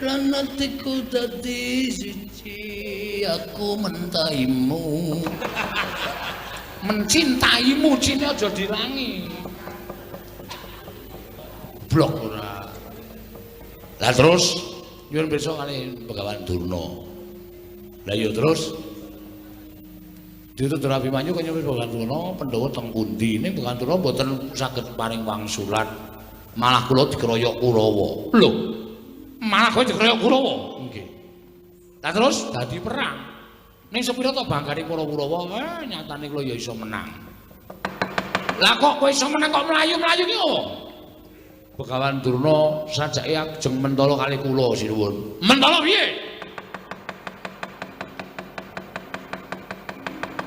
Lan atiku dadi siji, aku mentaimu. Mencintaimu cine aja dilangi. Blok ora. Lah terus nyuwun pirsa kali Begawan Durna. Lah ya terus diutus Abimanyu kaya nyuwun Begawan Durna, Pandhawa teng pundi? Ning Begawan Durna mboten saged paring wangsulan. Malah kula dikeroyok Kurawa. Lho. Malah kowe dikeroyok Kurawa? Nggih. Lah terus dadi perang. Ning sepira to banggane para Kurawa, nyatane kula ya iso menang. Lah kok kowe iso menang kok mlayu-mlayu ki opo? Begawan Durna sajake ajeng mentala kali kula sinuwun. Mentala piye?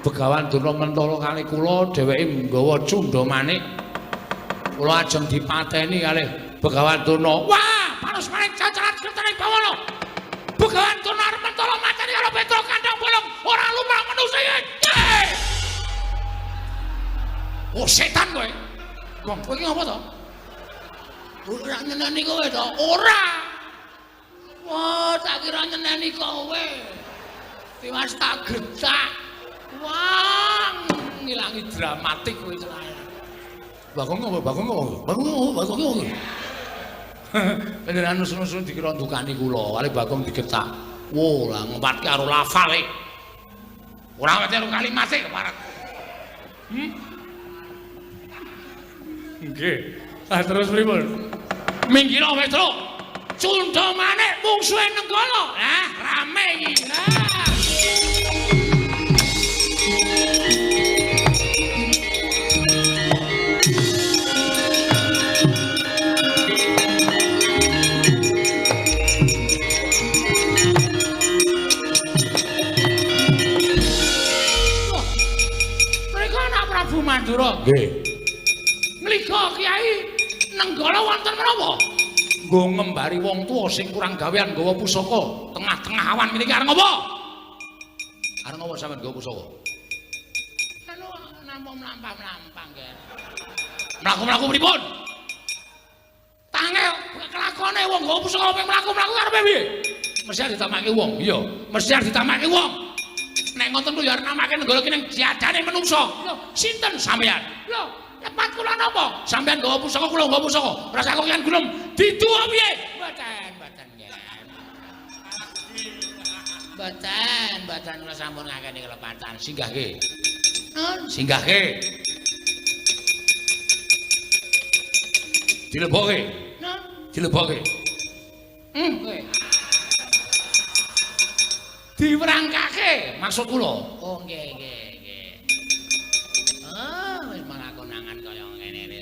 Begawan Durna mentala kali kula, dheweke nggawa cundha manik. Kula ajeng dipateni kalih Begawan Durna. Wah, panos manik cacaran kertaning bawana. Begawan Durna arep mentala mateni karo Petro Kandang Bolong, ora lumrah manusa iki. Oh setan kowe. Gong, kowe iki ngapa to? Ora nyeneni kowe to? Ora. Wah, tak kira nyeneni kowe. Tiwas tak getak. Wah, ngilangi dramatik kowe cerai. Bagong ngopo? Bagong ngopo? Bagong ngopo? Bagong ngopo? Panjenengan nusun-nusun dikira ndukani kula, kali Bagong digetak. Wo, lah ngempatke karo lafale. Ora ngerti karo kalimate keparat. Nggih. Lah terus pripun? Minggir Petruk. Cundha manik mungsuhe Nenggala. Lah, rame iki. Lah. Mereka anak Prabu Mandura. Nggih. Ngliga Kyai Nenggala wonten menapa? Nggo ngembari wong tuwa sing kurang gawean nggawa pusaka tengah-tengah awan ngene iki arep ngopo? Arep ngopo sampean nggawa pusaka? Anu namung mlampah-mlampah nggih. Mlaku-mlaku pripun? Tangel kelakone wong nggawa pusaka ping mlaku-mlaku karepe piye? Mesti arep ditamake wong. Iya, mesti arep ditamake wong. Nek ngoten kuwi ya arep namake Nenggala ki ning diadane menungso. Lho, sinten sampean? Lho, lepat kula napa? Sampean nggawa pusaka, kula nggawa pusaka. Rasa kok yen gunung diduwa piye? Mboten, mboten nggih. Mboten, mboten kula sampun ngakeni kelepatan. Singgahke. Nun, singgahke. Dilebokke. Nun, Dilebokke. Kowe. Diwerangkake maksud kula. Oh, nggih, nggih, nggih. Ah, wis malah konangan kaya ngene iki.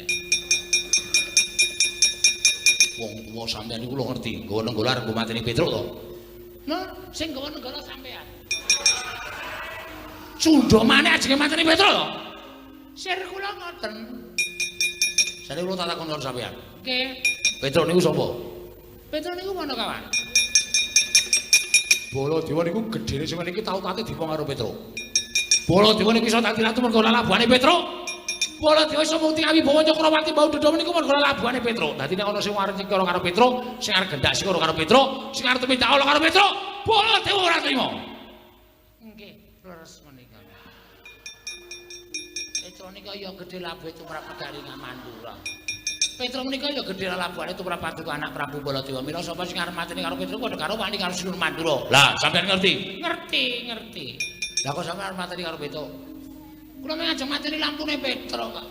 Wong tuwa sampean niku lho ngerti, nggawa Nenggala arep nggo mateni Petruk to. Nah, sing nggawa Nenggala sampean. Cundha maneh ajenge mateni Petruk to? Sir kula ngoten. Sare kula tak takon karo sampean. Nggih. Petruk niku sapa? Petruk niku Panakawan. Baladewa niku gedhene sampeyan iki tau tate dipong karo Petruk. Baladewa niku iso dadi ratu mergo lalabuhane Petruk. Baladewa iso mukti awibawa Cakrawati mbau dada niku mergo lalabuhane Petruk. Dadi nek ana sing arep nyekara karo Petruk, sing arep gendak sikara karo Petruk, sing arep tumindak ala karo Petruk, Baladewa ora trima. Nggih, leres menika. Petruk nika ya gedhe labuhe tumrap Pegaringan Mandura. Petruk menika ya gedhe lalabuhane tumrap paduka anak Prabu Baladewa. Mila sapa sing arep mateni karo Petruk padha karo wani karo Sinun Mandura. Lah, sampean ngerti? Ngerti, ngerti. Lah kok sampean arep mateni karo Petruk? Kula mung ajeng mateni lampune Petruk kok.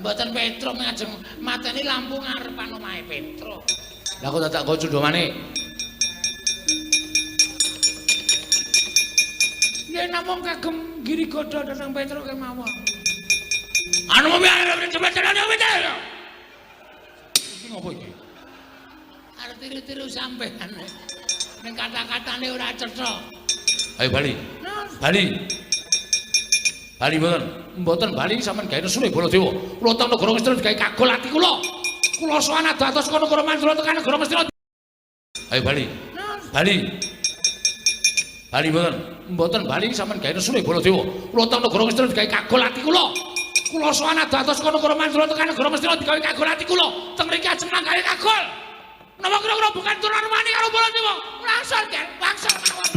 Mboten Petruk mung ajeng mateni lampu ngarepan omahe Petruk. Lah kok dadak nggo cundha manik? Nggih namung kagem giri godha dhateng Petruk kemawon. Anu iki ngopo iki? Arep tiru-tiru sampean. Ning kata-katane ora cetha. Ayo bali. Bali. Bali mboten. Mboten bali sampean gawe nesune Baladewa. Kula teng negara Ngastina digawe kagol ati kula. Kula sowan adoh-adoh saka negara Mandura tekan negara Ngastina. Ayo bali. Bali. Bali mboten. Mboten bali sampean gawe nesune Baladewa. Kula teng negara Ngastina digawe kagol ati kula. Kula sowan adoh-adoh saka negara Mandura tekan negara Ngastina digawe kagol ati kula. Teng mriki ajeng manggawe kagol. Napa kira-kira bukan turunan wani karo Baladewa? Langsung, Ger. Langsung mawon.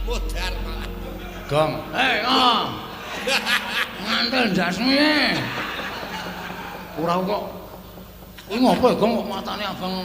Modar malah. Gong. Hei, oh. Ngantel ndasmu e. Ora kok. Kuwi ngopo ya, Gong, kok matane abang.